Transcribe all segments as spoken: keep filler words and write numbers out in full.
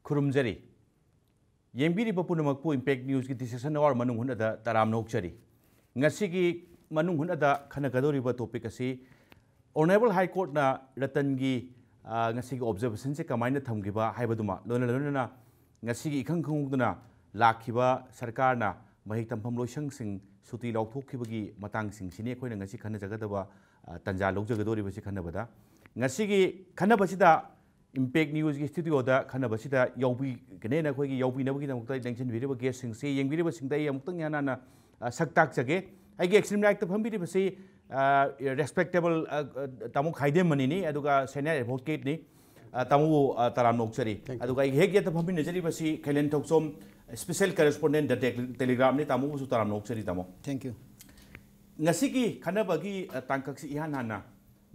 ꯈꯨꯔꯨꯝꯖꯔꯤ꯫ ꯌꯦꯡꯕꯤꯔꯤꯕ ꯄꯨꯝꯅꯃꯛꯄꯨ Impact Newsꯀꯤ Discussion Hour ꯃꯅꯨꯡ ꯍꯨꯠꯅꯗ ꯇꯔꯥꯝꯅ ꯑꯣꯛꯆꯔꯤ꯫ ꯉꯁꯤꯒꯤ ꯃꯅꯨꯡ ꯍꯨꯠꯅꯗ ꯈꯟꯅꯒꯗꯧꯔꯤꯕ topic ꯑꯁꯤ Honourable High Courtꯅ ꯔꯇꯟꯒꯤ, ꯑ, ꯉꯁꯤꯒꯤ observationꯁꯦ ꯀꯃꯥꯏꯅ ꯊꯝꯈꯤꯕ ꯍꯥꯏꯕꯗꯨꯃ, ꯂꯣꯏꯅ ꯂꯣꯏꯅꯅ ꯉꯁꯤꯒꯤ ꯏꯈꯪ ꯈꯪꯍꯧꯗꯅ ꯂꯥꯛꯈꯤꯕ ꯁꯔꯀꯥꯔꯅ ꯃꯍꯩ ꯇꯝꯐꯝ ꯂꯣꯏꯁꯪꯁꯤꯡ ꯁꯨꯇꯤ ꯂꯥꯎꯊꯣꯛꯈꯤꯕꯒꯤ ꯃꯇꯥꯡꯁꯤꯡꯁꯤꯅꯤ ꯑꯩꯈꯣꯏꯅ ꯉꯁꯤ ꯈꯟꯅꯖꯒꯗꯕ, ꯑ, ꯇꯥꯟꯖꯥ ꯂꯧꯖꯒꯗꯧꯔꯤꯕꯁꯤ ꯈꯟꯅꯕꯗ꯫ ꯉꯁꯤꯒꯤ ꯈꯟꯅꯕꯁꯤꯗ Impact Newsꯀꯤ studioꯗ ꯈꯟꯅꯕꯁꯤꯗ ꯌꯥꯎꯕꯤꯒꯅꯦꯅ ꯑꯩꯈꯣꯏꯒꯤ ꯌꯥꯎꯕꯤꯅꯕꯒꯤꯗꯃꯛꯇ ꯂꯦꯡꯁꯤꯟꯕꯤꯔꯤꯕ guestꯁꯤꯡꯁꯤ, ꯌꯦꯡꯕꯤꯔꯤꯕꯁꯤꯡꯗ ꯑꯩ ꯑꯃꯨꯛꯇꯪ ꯏꯍꯥꯟ ꯍꯥꯟꯅ, ꯑ, ꯁꯛ ꯇꯥꯛꯆꯒꯦ꯫ ꯑꯩꯒꯤ extreme rightꯇ ꯐꯝꯕꯤꯔꯤꯕꯁꯤ, ꯑ, respectable, ꯑ, ꯑ, ꯇꯥꯃꯣ ꯈꯥꯏꯗꯦꯝꯃꯅꯤꯅꯤ, ꯑꯗꯨꯒ senior advocateꯅꯤ꯫ ꯑ, ꯇꯥꯃꯣꯕꯨ, ꯑ, ꯇꯔꯥꯝꯅ ꯑꯣꯛꯆꯔꯤ꯫ Thank you. ꯑꯗꯨꯒ ꯑꯩꯒꯤ ꯍꯦꯛ ꯌꯦꯠꯇ ꯐꯝꯃꯤꯟꯅꯖꯔꯤꯕꯁꯤ ꯈꯩꯂꯦꯟ Thouchom, special correspondent The Tele-, Telegraphꯅꯤ꯫ ꯇꯥꯃꯣꯕꯨꯁꯨ ꯇꯔꯥꯝꯅ ꯑꯣꯛꯆꯔꯤ, ꯇꯥꯃꯣ꯫ Thank you. ꯉꯁꯤꯒꯤ ꯈꯟꯅꯕꯒꯤ, ꯑ, ꯇꯥꯡꯀꯛꯁꯤ ꯏꯍꯥꯟ ꯍꯥꯟꯅ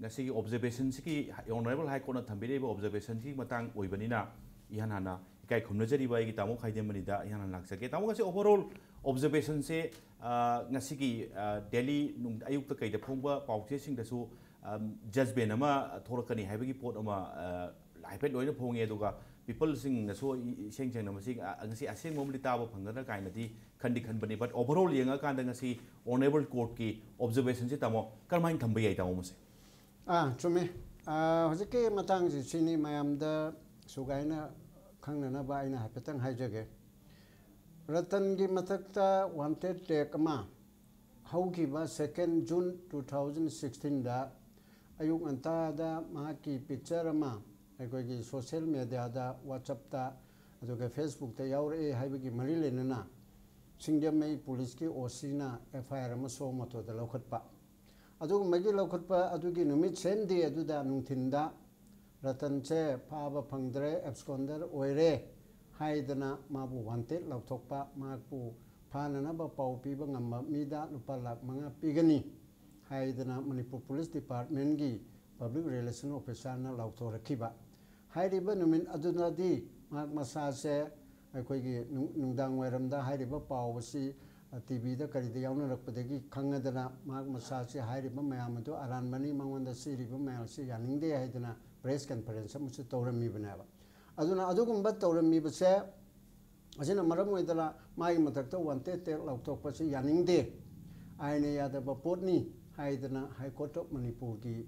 ꯉꯁꯤꯒꯤ observationꯁꯤꯒꯤ, Honourable High Courtꯅ ꯊꯝꯕꯤꯔꯛꯏꯕ observationꯁꯤꯒꯤ ꯃꯇꯥꯡ ꯑꯣꯏꯕꯅꯤꯅ, ꯏꯍꯥꯟ ꯍꯥꯟꯅ ꯏꯀꯥꯏ ꯈꯨꯝꯅꯖꯔꯤꯕ ꯑꯩꯒꯤ ꯇꯥꯃꯣ ꯈꯥꯏꯗꯦꯝꯃꯅꯤꯗ ꯏꯍꯥꯟ ꯍꯥꯟꯅ ꯂꯥꯛꯆꯒꯦ꯫ ꯇꯥꯃꯣ, ꯉꯁꯤ overall observationꯁꯦ, ꯑ, ꯉꯁꯤꯒꯤ, ꯑ, daily ꯅꯨꯡ-, ꯑꯌꯨꯛꯇ ꯀꯩꯗ ꯐꯣꯡꯕ ꯄꯥꯎꯆꯦꯁꯤꯡꯗꯁꯨ, ꯑ, judgment ꯑꯃ ꯊꯣꯛꯂꯛꯀꯅꯤ ꯍꯥꯏꯕꯒꯤ ꯄꯣꯠ ꯑꯃ, ꯑ, ꯍꯥꯏꯐꯦꯠ ꯂꯣꯏꯅ ꯐꯣꯡꯉꯦ꯫ ꯑꯗꯨꯒ peopleꯁꯤꯡꯅꯁꯨ ꯏ-, ꯏꯁꯦꯡ ꯁꯦꯡꯅ ꯃꯁꯤ, ꯑ, ꯉꯁꯤ ꯑꯁꯦꯡꯕ ꯑꯃꯗꯤ ꯇꯥꯕ ꯐꯪꯒꯗ꯭ꯔꯥ ꯀꯥꯏꯅꯗꯤ ꯈꯟꯗꯤ ꯈꯟꯕꯅꯤ꯫ But overall ꯌꯦꯡꯉꯀꯥꯟꯗ ꯉꯁꯤ Honourable Courtꯀꯤ observationꯁꯦ, ꯇꯥꯃꯣ, ꯀꯔꯝꯍꯥꯏꯅ ꯊꯝꯕ ꯌꯥꯏ, ꯇꯥꯃꯣ, ꯃꯁꯦ? ꯑꯥ, ꯆꯨꯝꯃꯦ꯫ ꯑꯥ, ꯍꯧꯖꯤꯛꯀꯤ ꯃꯇꯥꯡꯁꯤ ꯁꯤꯅꯤ ꯃꯌꯥꯝꯗ ꯁꯨꯒꯥꯏꯅ ꯈꯪꯅꯅꯕ ꯑꯩꯅ ꯍꯥꯏꯐꯦꯠꯇꯪ ꯍꯥꯏꯖꯒꯦ꯫ ꯔꯇꯟꯒꯤ ꯃꯊꯛꯇ wanted tag ꯑꯃ ꯍꯧꯈꯤꯕ second June two thousand sixteenꯗ ꯑꯌꯨꯛ ꯉꯟꯇꯥꯗ ꯃꯍꯥꯛꯀꯤ picture ꯑꯃ ꯑꯩꯈꯣꯏꯒꯤ social mediaꯗ, WhatsAppꯇ, ꯑꯗꯨꯒ Facebookꯇ ꯌꯥꯎꯔꯛꯑꯦ ꯍꯥꯏꯕꯒꯤ ꯃꯔꯤ ꯂꯩꯅꯅ ꯁꯤꯡꯖꯃꯩ ꯄꯨꯂꯤꯁꯀꯤ OCꯅ FIR ꯑꯃ suo motoꯗ ꯂꯧꯈꯠꯄ꯫ ꯑꯗꯨꯒꯨꯝꯕꯒꯤ ꯂꯧꯈꯠꯄ ꯑꯗꯨꯒꯤ ꯅꯨꯃꯤꯠ same day ꯑꯗꯨꯗ ꯅꯨꯡꯊꯤꯟꯗ ꯔꯇꯟꯁꯦ ꯐꯥꯕ ꯐꯪꯗ꯭ꯔꯦ, absconder ꯑꯣꯏꯔꯦ ꯍꯥꯏꯗꯅ ꯃꯥꯕꯨ wanted ꯂꯥꯎꯊꯣꯛꯄ, ꯃꯍꯥꯛꯄꯨ ꯐꯥꯅꯅꯕ ꯄꯥꯎ ꯄꯤꯕ ꯉꯝꯕ ꯃꯤꯗ ꯂꯨꯄꯥ ꯂꯥꯈ ꯃꯉꯥ ꯄꯤꯒꯅꯤ ꯍꯥꯏꯗꯅ ꯃꯅꯤꯄꯨꯔ ꯄꯨꯂꯤꯁ departmentꯀꯤ public relation officerꯅ ꯂꯥꯎꯊꯣꯔꯛꯈꯤꯕ꯫ ꯍꯥꯏꯔꯤꯕ ꯅꯨꯃꯤꯠ ꯑꯗꯨꯗꯗꯤ ꯃꯍꯥꯛ ꯃꯁꯥꯁꯦ ꯑꯩꯈꯣꯏꯒꯤ ꯅꯨꯡ-, ꯅꯨꯡꯗꯥꯡ ꯋꯥꯏꯔꯝꯗ ꯍꯥꯏꯔꯤꯕ ꯄꯥꯎ ꯑꯁꯤ, ꯑ, TVꯗ ꯀꯔꯤꯗ ꯌꯥꯎꯅꯔꯛꯄꯗꯒꯤ ꯈꯪꯉꯗꯅ ꯃꯍꯥꯛ ꯃꯁꯥꯁꯦ ꯍꯥꯏꯔꯤꯕ ꯃꯌꯥꯝ ꯑꯗꯨ ꯑꯔꯥꯟꯕꯅꯤ, ꯃꯉꯣꯟꯗ ꯁꯤꯔꯤꯕ ꯃꯌꯥꯝꯁꯤ ꯌꯥꯅꯤꯡꯗꯦ ꯍꯥꯏꯗꯅ press conference ꯑꯃꯁꯨ ꯇꯧꯔꯝꯃꯤꯕꯅꯦꯕ꯫ ꯑꯗꯨꯅ ꯑꯗꯨꯒꯨꯝꯕ ꯇꯧꯔꯝꯃꯤꯕꯁꯦ, ꯑꯁꯤꯅ ꯃꯔꯝ ꯑꯣꯏꯗꯅ ꯃꯥꯒꯤ ꯃꯊꯛꯇ wanted tag ꯂꯥꯎꯊꯣꯛꯄꯁꯤ ꯌꯥꯅꯤꯡꯗꯦ, ꯑꯥꯏꯟꯅ ꯌꯥꯗꯕ ꯄꯣꯠꯅꯤ ꯍꯥꯏꯗꯅ High Court of ꯃꯅꯤꯄꯨꯔꯒꯤ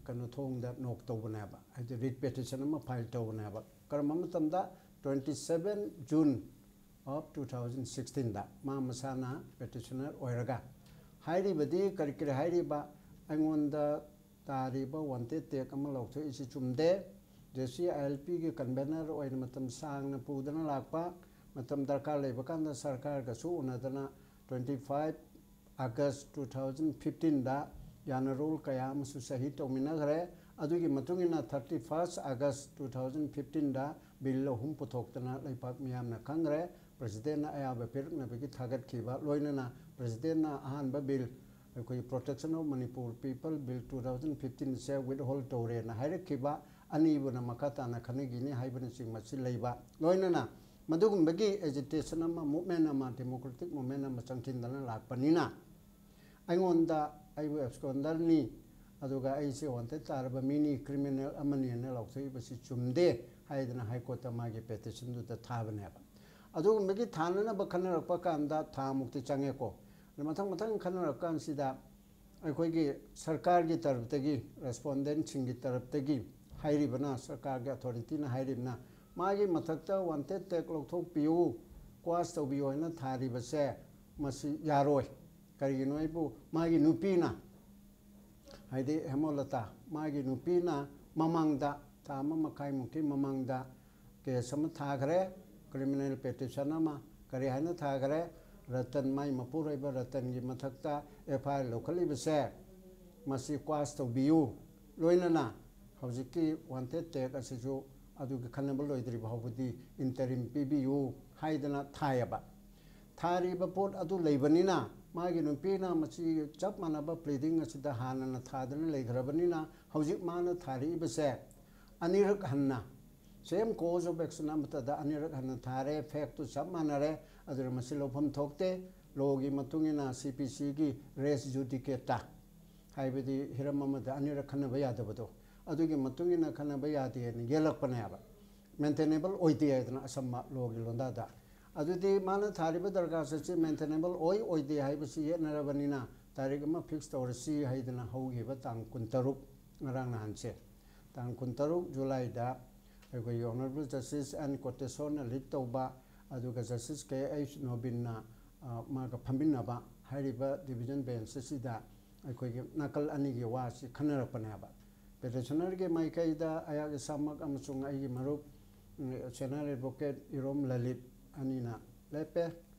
ꯀꯩꯅꯣ ꯊꯣꯡꯗ knock ꯇꯧꯕꯅꯦꯕ, ꯍꯥꯏꯗꯤ writ petition ꯑꯃ file ꯇꯧꯕꯅꯦꯕ꯫ ꯀꯔꯝꯕ ꯃꯇꯝꯗ? Twenty seven June of two thousand sixteenꯗ ꯃꯥ ꯃꯁꯥꯅ petitioner ꯑꯣꯏꯔꯒ ꯍꯥꯏꯔꯤꯕꯗꯤ ꯀꯔꯤ ꯀꯔꯤ ꯍꯥꯏꯔꯤꯕ? ꯑꯩꯉꯣꯟꯗ ꯇꯥꯔꯤꯕ wanted tag ꯑꯃ ꯂꯥꯎꯊꯣꯛꯏꯁꯤ ꯆꯨꯝꯗꯦ꯫ JCILPꯒꯤ convener ꯑꯣꯏꯅ ꯃꯇꯝ ꯁꯥꯡꯅ ꯄꯨꯗꯨꯅ ꯂꯥꯛꯄ, ꯃꯇꯝ ꯗꯔꯀꯥꯔ ꯂꯩꯕ ꯀꯥꯟꯗ ꯁꯔꯀꯥꯔꯒꯁꯨ ꯎꯅꯗꯅ twenty five August two thousand fifteenꯗ ꯌꯥꯅꯔꯣꯜ ꯀꯌꯥ ꯑꯃꯁꯨ ꯁꯍꯤ ꯇꯧꯃꯤꯟꯅꯈ꯭ꯔꯦ꯫ ꯑꯗꯨꯒꯤ ꯃꯇꯨꯡ ꯏꯟꯅ thirty first August two thousand fifteenꯗ bill ꯑꯍꯨꯝ ꯄꯨꯊꯣꯛꯇꯅ ꯂꯩꯄꯥꯛ ꯃꯤꯌꯥꯝꯅ ꯈꯪꯈ꯭ꯔꯦ꯫ Presidentꯅ ꯑꯌꯥꯕ ꯄꯤꯔꯛꯅꯕꯒꯤ ꯊꯥꯒꯠꯈꯤꯕ, ꯂꯣꯏꯅꯅ Presidentꯅ ꯑꯍꯥꯟꯕ bill, ꯑꯩꯈꯣꯏꯒꯤ Protection of Manipur People Bill two thousand fifteenꯁꯦ withhold ꯇꯧꯔꯦꯅ ꯍꯥꯏꯔꯛꯈꯤꯕ, ꯑꯅꯤꯕꯨꯅ ꯃꯈꯥ ꯇꯥꯅ ꯈꯟꯅꯈꯤꯅꯤ ꯍꯥꯏꯕꯅꯆꯤꯡꯕꯁꯤ ꯂꯩꯕ, ꯂꯣꯏꯅꯅ ꯃꯗꯨꯒꯨꯝꯕꯒꯤ agitation ꯑꯃ, movement ꯑꯃ, democratic movement ꯑꯃ ꯆꯪꯁꯤꯟꯗꯅ ꯂꯥꯛꯄꯅꯤꯅ, ꯑꯩꯉꯣꯟꯗ ꯑꯩꯕꯨ absconderꯅꯤ, ꯑꯗꯨꯒ ꯑꯩꯁꯦ wanted ꯇꯥꯔꯕ ꯃꯤꯅꯤ, criminal ꯑꯃꯅꯤꯅ ꯂꯥꯎꯊꯣꯛꯏꯕꯁꯤ ꯆꯨꯝꯗꯦ ꯍꯥꯏꯗꯅ High Courtꯇ ꯃꯥꯒꯤ petitionꯗꯨꯗ ꯊꯥꯕꯅꯦꯕ꯫ ꯑꯗꯨꯒꯨꯝꯕꯒꯤ ꯊꯥꯅꯅꯕ ꯈꯟꯅꯔꯛꯄ ꯀꯥꯟꯗ ꯊꯥ ꯃꯨꯛꯇꯤ ꯆꯪꯉꯦꯀꯣ꯫ ꯑꯗ ꯃꯊꯪ ꯃꯊꯪ ꯈꯟꯅꯔꯛꯄ ꯀꯥꯟꯁꯤꯗ ꯑꯩꯈꯣꯏꯒꯤ ꯁꯔꯀꯥꯔꯒꯤ ꯇꯔꯞꯇꯒꯤ, respondentꯁꯤꯡꯒꯤ ꯇꯔꯞꯇꯒꯤ ꯍꯥꯏꯔꯤꯕꯅ, ꯁꯔꯀꯥꯔꯒꯤ authorityꯅ ꯍꯥꯏꯔꯤꯕꯅ, ꯃꯥꯒꯤ ꯃꯊꯛꯇ wanted tag ꯂꯧꯊꯣꯛꯄꯤꯌꯨ, quash ꯇꯧꯕꯤꯌꯨ ꯍꯥꯏꯅ ꯊꯥꯔꯤꯕꯁꯦ ꯃꯁꯤ ꯌꯥꯔꯣꯏ꯫ ꯀꯔꯤꯒꯤꯅꯣ ꯍꯥꯏꯕꯨ ꯃꯥꯒꯤ ꯅꯨꯄꯤꯅ, ꯍꯥꯏꯗꯤ ꯍꯦꯃꯣꯂꯇꯥ, ꯃꯥꯒꯤ ꯅꯨꯄꯤꯅ ꯃꯃꯥꯡꯗ, ꯊꯥ ꯑꯃ ꯃꯈꯥꯏꯃꯨꯛꯀꯤ ꯃꯃꯥꯡꯗ case ꯑꯃ ꯊꯥꯈ꯭ꯔꯦ, criminal petition ꯑꯃ꯫ ꯀꯔꯤ ꯍꯥꯏꯅ ꯊꯥꯈ꯭ꯔꯦ? ꯔꯇꯟ, ꯃꯥꯏ ꯃꯄꯨꯔꯣꯏꯕ ꯔꯇꯟꯒꯤ ꯃꯊꯛꯇ FIR ꯂꯧꯈꯠꯂꯤꯕꯁꯦ ꯃꯁꯤ quash ꯇꯧꯕꯤꯌꯨ, ꯂꯣꯏꯅꯅ ꯍꯧꯖꯤꯛꯀꯤ wanted tag ꯑꯁꯤꯁꯨ ꯑꯗꯨꯒꯤ ꯈꯟꯅꯕ ꯂꯣꯏꯗ꯭ꯔꯤꯕ ꯐꯥꯎꯕꯗꯤ interim ꯄꯤꯕꯤꯌꯨ ꯍꯥꯏꯗꯅ ꯊꯥꯏꯌꯦꯕ꯫ ꯊꯥꯔꯤꯕ ꯄꯣꯠ ꯑꯗꯨ ꯂꯩꯕꯅꯤꯅ ꯃꯥꯒꯤ ꯅꯨꯄꯤꯅ ꯃꯁꯤ ꯆꯞ ꯃꯥꯟꯅꯕ pleading ꯑꯁꯤꯗ ꯍꯥꯟꯅꯅ ꯊꯥꯗꯅ ꯂꯩꯈ꯭ꯔꯕꯅꯤꯅ ꯍꯧꯖꯤꯛ ꯃꯥꯅ ꯊꯥꯔꯛꯏꯕꯁꯦ ꯑꯅꯤꯔꯛ ꯍꯟꯅ same cause of action ꯑꯃꯠꯇꯗ ꯑꯅꯤꯔꯛ ꯍꯟꯅ ꯊꯥꯔꯦ, factꯇꯨ ꯆꯞ ꯃꯥꯟꯅꯔꯦ꯫ ꯑꯗꯨꯅ ꯃꯁꯤ ꯂꯧꯐꯝ ꯊꯣꯛꯇꯦ꯫ Lawꯒꯤ ꯃꯇꯨꯡ ꯏꯟꯅ CPCꯒꯤ res judicata, ꯍꯥꯏꯕꯗꯤ ꯍꯤꯔꯝ ꯑꯃꯗ ꯑꯅꯤꯔꯛ ꯈꯟꯅꯕ ꯌꯥꯗꯕꯗꯣ, ꯑꯗꯨꯒꯤ ꯃꯇꯨꯡ ꯏꯟꯅ ꯈꯟꯅꯕ ꯌꯥꯗꯦꯅ ꯌꯦꯜꯂꯛꯄꯅꯦꯕ꯫ ꯃꯦꯟꯇꯦꯅꯦꯕꯜ ꯑꯣꯏꯗꯦ ꯍꯥꯏꯗꯅ ꯑꯁꯝꯕ ꯂꯣꯒꯤ ꯂꯣꯟꯗꯥꯗ꯫ ꯑꯗꯨꯗꯤ ꯃꯥꯅ ꯊꯥꯔꯤꯕ ꯗꯔꯈꯥꯁ ꯑꯁꯤ ꯃꯦꯟꯇꯦꯅꯦꯕꯜ ꯑꯣꯏ ꯑꯣꯏꯗꯦ ꯍꯥꯏꯕꯁꯤ ꯌꯦꯠꯅꯔꯕꯅꯤꯅ ꯇꯥꯔꯤꯛ ꯑꯃ ꯐꯤꯛꯁ ꯇꯧꯔꯁꯤ ꯍꯥꯏꯗꯅ ꯍꯧꯈꯤꯕ ꯇꯥꯡ ꯀꯨꯟꯇꯔꯨꯛ, ꯉꯔꯥꯡ ꯅꯍꯥꯟꯁꯦ, ꯇꯥꯡ ꯀꯨꯟꯇꯔꯨꯛ ꯖꯨꯂꯥꯏꯗ ꯑꯩꯈꯣꯏꯒꯤ ꯑꯣꯅꯔꯦꯕꯜ ꯖꯁꯇꯤꯁ ꯑꯦꯟ ꯀꯣꯇꯦꯁꯣꯔꯅ ꯂꯤꯗ ꯇꯧꯕ, ꯑꯗꯨꯒ ꯖꯁꯇꯤꯁ ꯀꯦ ꯑꯩꯆ ꯅꯣꯕꯤꯟꯅ, ꯑ, ꯃꯥꯒ ꯐꯝꯃꯤꯟꯅꯕ ꯍꯥꯏꯔꯤꯕ ꯗꯤꯕꯤꯖꯟ ꯕꯦꯟꯁ ꯑꯁꯤꯗ ꯑꯩꯈꯣꯏꯒꯤ ꯅꯥꯀꯜ ꯑꯅꯤꯒꯤ ꯋꯥꯁꯤ ꯈꯟꯅꯔꯛꯄꯅꯦꯕ꯫ ꯄꯦꯇꯤꯁꯅꯔꯒꯤ ꯃꯥꯏꯀꯩꯗ ꯑꯩꯍꯥꯛ ꯏꯁꯥꯃꯛ ꯑꯃꯁꯨꯡ ꯑꯩꯒꯤ ꯃꯔꯨꯞ, ꯎꯝ, ꯁꯦꯅꯤꯌꯔ ꯑꯦꯗꯚꯣꯀꯦꯠ ꯏꯔꯣꯝ ꯂꯂꯤꯠ ꯑꯅꯤꯅ ꯂꯦꯞꯄꯦ꯫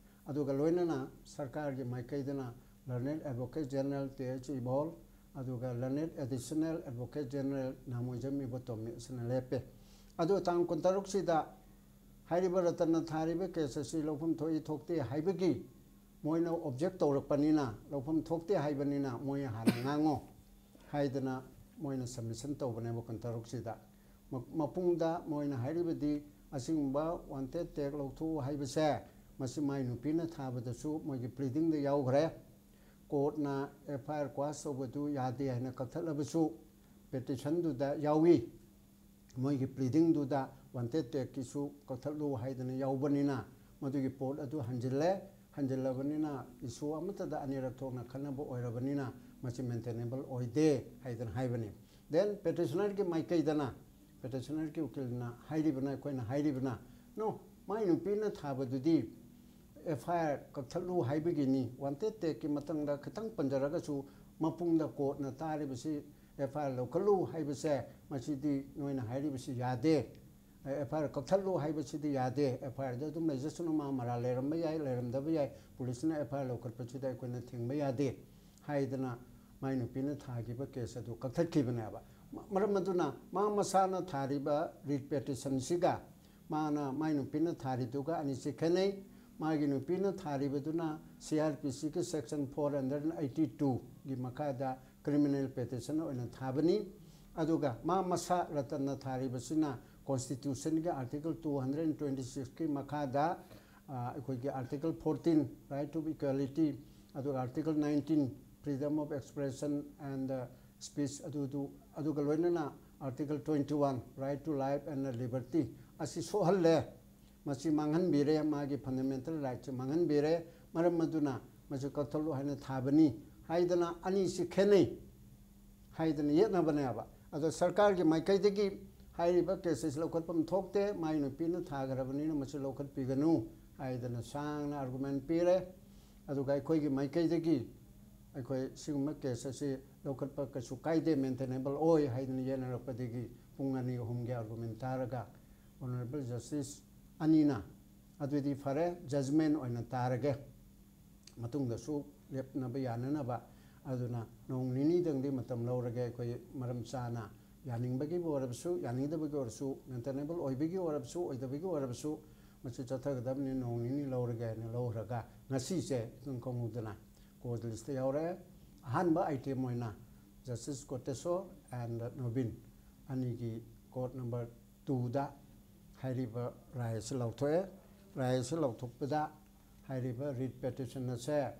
ꯑꯗꯨꯒ ꯂꯣꯏꯅꯅ ꯁꯔꯀꯥꯔꯒꯤ ꯃꯥꯏꯀꯩꯗꯅ ꯂꯔꯅꯦꯗ ꯑꯦꯗꯚꯣꯀꯦꯠ ꯖꯦꯅꯔꯦꯜ ꯇꯤ ꯑꯩꯆ ꯏꯕꯣꯜ, ꯑꯗꯨꯒ ꯂꯔꯅꯦꯗ ꯑꯦꯗꯤꯁꯅꯦꯜ ꯑꯦꯗꯚꯣꯀꯦꯠ ꯖꯦꯅꯔꯦꯜ ꯅꯥꯃꯣꯏꯖꯝ ꯏꯕꯣꯇꯣꯝꯕꯤ ꯑꯁꯤꯅ ꯂꯦꯞꯄꯦ꯫ ꯑꯗꯨ ꯇꯥꯡ ꯀꯨꯟꯇꯔꯨꯛꯁꯤꯗ ꯍꯥꯏꯔꯤꯕ ꯔꯇꯟꯅ ꯊꯥꯔꯤꯕ ꯀꯦꯁ ꯑꯁꯤ ꯂꯧꯐꯝ ꯊꯣꯛꯏ ꯊꯣꯛꯇꯦ ꯍꯥꯏꯕꯒꯤ ꯃꯣꯏꯅ ꯑꯣꯕꯖꯦꯛ ꯇꯧꯔꯛꯄꯅꯤꯅ, ꯂꯧꯐꯝ ꯊꯣꯛꯇꯦ ꯍꯥꯏꯕꯅꯤꯅ ꯃꯣꯏ ꯍꯥꯟꯅ ꯉꯥꯡꯉꯣ ꯍꯥꯏꯗꯅ ꯃꯣꯏꯅ ꯁꯕꯃꯤꯁꯟ ꯇꯧꯕꯅꯦꯕ ꯀꯨꯟꯇꯔꯨꯛꯁꯤꯗ꯫ ꯃ-, ꯃꯄꯨꯡꯗ ꯃꯣꯏꯅ ꯍꯥꯏꯔꯤꯕꯗꯤ ꯑꯁꯤꯒꯨꯝꯕ ꯋꯥꯟꯇꯦꯗ ꯇꯦꯒ ꯂꯧꯊꯣꯛꯎ ꯍꯥꯏꯕꯁꯦ ꯃꯁꯤ ꯃꯥꯏ ꯅꯨꯄꯤꯅ ꯊꯥꯕꯗꯁꯨ ꯃꯣꯏꯒꯤ ꯄ꯭ꯂꯤꯗꯤꯡꯗ ꯌꯥꯎꯈ꯭ꯔꯦ꯫ ꯀꯣꯔꯠꯅ ꯑꯦꯐ ꯑꯥꯏ ꯑꯥꯔ ꯀ꯭ꯋꯥꯁ ꯇꯧꯕꯗꯨ ꯌꯥꯗꯦ ꯍꯥꯏꯅ ꯀꯛꯊꯠꯂꯕꯁꯨ ꯄꯦꯇꯤꯁꯟꯗꯨꯗ ꯌꯥꯎꯏ꯫ ꯃꯣꯏꯒꯤ ꯄ꯭ꯂꯤꯗꯤꯡꯗꯨꯗ ꯋꯥꯟꯇꯦꯗ ꯇꯦꯒꯀꯤꯁꯨ ꯀꯛꯊꯠꯂꯨ ꯍꯥꯏꯗꯅ ꯌꯥꯎꯕꯅꯤꯅ ꯃꯗꯨꯒꯤ ꯄꯣꯠ ꯑꯗꯨ ꯍꯟꯖꯤꯜꯂꯦ꯫ ꯍꯟꯖꯤꯜꯂꯕꯅꯤꯅ ꯏꯁꯨ ꯑꯃꯠꯇꯗ ꯑꯅꯤꯔꯛ ꯊꯣꯛꯅ ꯈꯟꯅꯕ ꯑꯣꯏꯔꯕꯅꯤꯅ ꯃꯁꯤ ꯃꯦꯟꯇꯦꯅꯦꯕꯜ ꯑꯣꯏꯗꯦ ꯍꯥꯏꯗꯅ ꯍꯥꯏꯕꯅꯤ꯫ ꯗꯦꯟ ꯄꯦꯇꯤꯁꯅꯔꯒꯤ ꯃꯥꯏꯀꯩꯗꯅ, ꯄꯦꯇꯤꯁꯅꯔꯒꯤ ꯎꯀꯤꯜꯅ ꯍꯥꯏꯔꯤꯕꯅ, ꯑꯩꯈꯣꯏꯅ ꯍꯥꯏꯔꯤꯕꯅ, ꯅꯣ, ꯃꯥꯏ ꯅꯨꯄꯤꯅ ꯊꯥꯕꯗꯨꯗꯤ ꯑꯦꯐ ꯑꯥꯏ ꯑꯥꯔ ꯀꯛꯊꯠꯂꯨ ꯍꯥꯏꯕꯒꯤꯅꯤ꯫ ꯋꯥꯟꯇꯦꯗ ꯇꯦꯒꯀꯤ ꯃꯇꯥꯡꯗ ꯈꯤꯇꯪ ꯄꯟꯖꯔꯒꯁꯨ ꯃꯄꯨꯡꯗ ꯀꯣꯔꯠꯅ ꯇꯥꯔꯤꯕꯁꯤ ꯑꯦꯐ ꯑꯥꯏ ꯑꯥꯔ ꯂꯧꯈꯠꯂꯨ ꯍꯥꯏꯕꯁꯦ ꯃꯁꯤꯗꯤ ꯅꯣꯏꯅ ꯍꯥꯏꯔꯤꯕꯁꯤ ꯌꯥꯗꯦ꯫ ꯑꯦꯐ ꯑꯥꯏ ꯑꯥꯔ ꯀꯛꯊꯠꯂꯨ ꯍꯥꯏꯕꯁꯤꯗꯤ ꯌꯥꯗꯦ꯫ ꯑꯦꯐ ꯑꯥꯏ ꯑꯥꯔꯗ ꯑꯗꯨꯝ ꯂꯩꯖꯁꯅꯨ, ꯃꯥ ꯃꯔꯥꯜ ꯂꯩꯔꯝꯕ ꯌꯥꯏ, ꯂꯩꯔꯝꯗꯕ ꯌꯥꯏ, ꯄꯨꯂꯤꯁꯅ ꯑꯦꯐ ꯑꯥꯏ ꯑꯥꯔ ꯂꯧꯈꯠꯄꯁꯤꯗ ꯑꯩꯈꯣꯏꯅ ꯊꯤꯡꯕ ꯌꯥꯗꯦ ꯍꯥꯏꯗꯅ ꯃꯥꯏ ꯅꯨꯄꯤꯅ ꯊꯥꯈꯤꯕ ꯀꯦꯁ ꯑꯗꯨ ꯀꯛꯊꯠꯈꯤꯕꯅꯦꯕ꯫ ꯃ-, ꯃꯔꯝ ꯑꯗꯨꯅ ꯃꯥ ꯃꯁꯥꯅ ꯊꯥꯔꯤꯕ ꯔꯤꯠ ꯄꯦꯇꯤꯁꯟꯁꯤꯒ ꯃꯥꯅ, ꯃꯥꯏ ꯅꯨꯄꯤꯅ ꯊꯥꯔꯤꯗꯨꯒ ꯑꯅꯤꯁꯤ ꯈꯦꯠꯅꯩ꯫ ꯃꯥꯒꯤ ꯅꯨꯄꯤꯅ ꯊꯥꯔꯤꯕꯗꯨꯅ ꯁꯤ ꯑꯥꯔ ꯄꯤ ꯁꯤꯒꯤ ꯁꯦꯛꯁꯟ ꯐꯣꯔ ꯍꯟꯗ꯭ꯔꯦꯠ ꯑꯩꯠꯇꯤ ꯇꯨꯒꯤ ꯃꯈꯥꯗ ꯀ꯭ꯔꯤꯃꯤꯅꯦꯜ ꯄꯦꯇꯤꯁꯟ ꯑꯣꯏꯅ ꯊꯥꯕꯅꯤ꯫ ꯑꯗꯨꯒ ꯃꯥ ꯃꯁꯥ ꯔꯇꯟꯅ ꯊꯥꯔꯤꯕꯁꯤꯅ ꯀꯣꯟꯁꯇꯤꯇ꯭ꯌꯨꯁꯟꯒꯤ ꯑꯥꯔꯇꯤꯀꯜ ꯇꯨ ꯍꯟꯗ꯭ꯔꯦꯠ ꯇ꯭ꯋꯦꯟꯇꯤ ꯁꯤꯛꯁꯀꯤ ꯃꯈꯥꯗ, ꯑ, ꯑꯩꯈꯣꯏꯒꯤ article fourteen, right to equality, ꯑꯗꯨꯒ article nineteen, freedom of expression and speech, ꯑꯗꯨꯗꯨ, ꯑꯗꯨꯒ ꯂꯣꯏꯅꯅ article twenty one, right to life and liberty, ꯑꯁꯤ ꯁꯣꯛꯍꯜꯂꯦ, ꯃꯁꯤ ꯃꯥꯡꯍꯟꯕꯤꯔꯦ, ꯃꯥꯒꯤ ꯐꯟꯗꯥꯃꯦꯟꯇꯦꯜ ꯔꯥꯏꯠꯁꯦ ꯃꯥꯡꯍꯟꯕꯤꯔꯦ, ꯃꯔꯝ ꯑꯗꯨꯅ ꯃꯁꯤ ꯀꯛꯊꯠꯂꯨ ꯍꯥꯏꯅ ꯊꯥꯕꯅꯤ ꯍꯥꯏꯗꯅ ꯑꯅꯤꯁꯤ ꯈꯦꯠꯅꯩ ꯍꯥꯏꯗꯅ ꯌꯦꯠꯅꯕꯅꯦꯕ꯫ ꯑꯗꯣ ꯁꯔꯀꯥꯔꯒꯤ ꯃꯥꯏꯀꯩꯗꯒꯤ ꯍꯥꯏꯔꯤꯕ ꯀꯦꯁ ꯑꯁꯤ ꯂꯧꯈꯠꯐꯝ ꯊꯣꯛꯇꯦ, ꯃꯥꯏ ꯅꯨꯄꯤꯅ ꯊꯥꯈ꯭ꯔꯕꯅꯤꯅ ꯃꯁꯤ ꯂꯧꯈꯠꯄꯤꯒꯅꯨ ꯍꯥꯏꯗꯅ ꯁꯥꯡꯅ ꯑꯥꯔꯒꯨꯃꯦꯟ ꯄꯤꯔꯦ꯫ ꯑꯗꯨꯒ ꯑꯩꯈꯣꯏꯒꯤ ꯃꯥꯏꯀꯩꯗꯒꯤ ꯑꯩꯈꯣꯏ ꯁꯤꯒꯨꯝꯕ ꯀꯦꯁ ꯑꯁꯤ ꯂꯧꯈꯠꯄ ꯀꯩꯁꯨ ꯀꯥꯏꯗꯦ, ꯃꯦꯟꯇꯦꯅꯦꯕꯜ ꯑꯣꯏ ꯍꯥꯏꯗꯅ ꯌꯦꯠꯅꯔꯛꯄꯗꯒꯤ ꯄꯨꯡ ꯑꯅꯤ ꯑꯍꯨꯝꯒꯤ ꯑꯥꯔꯒꯨꯃꯦꯟ ꯇꯥꯔꯒ ꯑꯣꯅꯔꯦꯕꯜ ꯖꯁꯇꯤꯁ ꯑꯅꯤꯅ ꯑꯗꯨꯗꯤ ꯐꯔꯦ, ꯖꯖꯃꯦꯟ ꯑꯣꯏꯅ ꯇꯥꯔꯒꯦ, ꯃꯇꯨꯡꯗꯁꯨ ꯂꯦꯞꯅꯕ ꯌꯥꯅꯅꯕ, ꯑꯗꯨꯅ ꯅꯣꯡ ꯅꯤꯅꯤꯗꯪꯗꯤ ꯃꯇꯝ ꯂꯧꯔꯒꯦ, ꯑꯩꯈꯣꯏ ꯃꯔꯝ ꯆꯥꯅ ꯌꯥꯅꯤꯡꯕꯒꯤꯕꯨ ꯑꯣꯏꯔꯕꯁꯨ, ꯌꯥꯅꯤꯡꯗꯕꯒꯤ ꯑꯣꯏꯔꯁꯨ, ꯃꯦꯟꯇꯦꯅꯦꯕꯜ ꯑꯣꯏꯕꯒꯤ ꯑꯣꯏꯔꯕꯁꯨ, ꯑꯣꯏꯗꯕꯒꯤ ꯑꯣꯏꯔꯕꯁꯨ, ꯃꯁꯤ ꯆꯠꯊꯒꯗꯕꯅꯤ, ꯅꯣꯡ ꯅꯤꯅꯤ ꯂꯧꯔꯒꯦ ꯍꯥꯏꯅ ꯂꯧꯈ꯭ꯔꯒ ꯉꯁꯤꯁꯦ ꯏꯈꯪ ꯈꯪꯍꯧꯗꯅ ꯀꯣꯔꯠ ꯂꯤꯁꯇ ꯌꯥꯎꯔꯛꯑꯦ꯫ ꯑꯍꯥꯟꯕ ꯑꯥꯏꯇꯦꯝ ꯑꯣꯏꯅ ꯖꯁꯇꯤꯁ ꯀꯣꯇꯦꯁꯣꯔ ꯑꯦꯟ ꯅꯣꯕꯤꯟ ꯑꯅꯤꯒꯤ ꯀꯣꯔꯠ ꯅꯝꯕꯔ ꯇꯨꯗ ꯍꯥꯏꯔꯤꯕ ꯔꯥꯏ ꯑꯁꯤ ꯂꯧꯊꯣꯛꯑꯦ꯫ ꯔꯥꯏ ꯑꯁꯤ ꯂꯧꯊꯣꯛꯄꯗ ꯍꯥꯏꯔꯤꯕ ꯔꯤꯠ ꯄꯦꯇꯤꯁꯟ ꯑꯁꯦ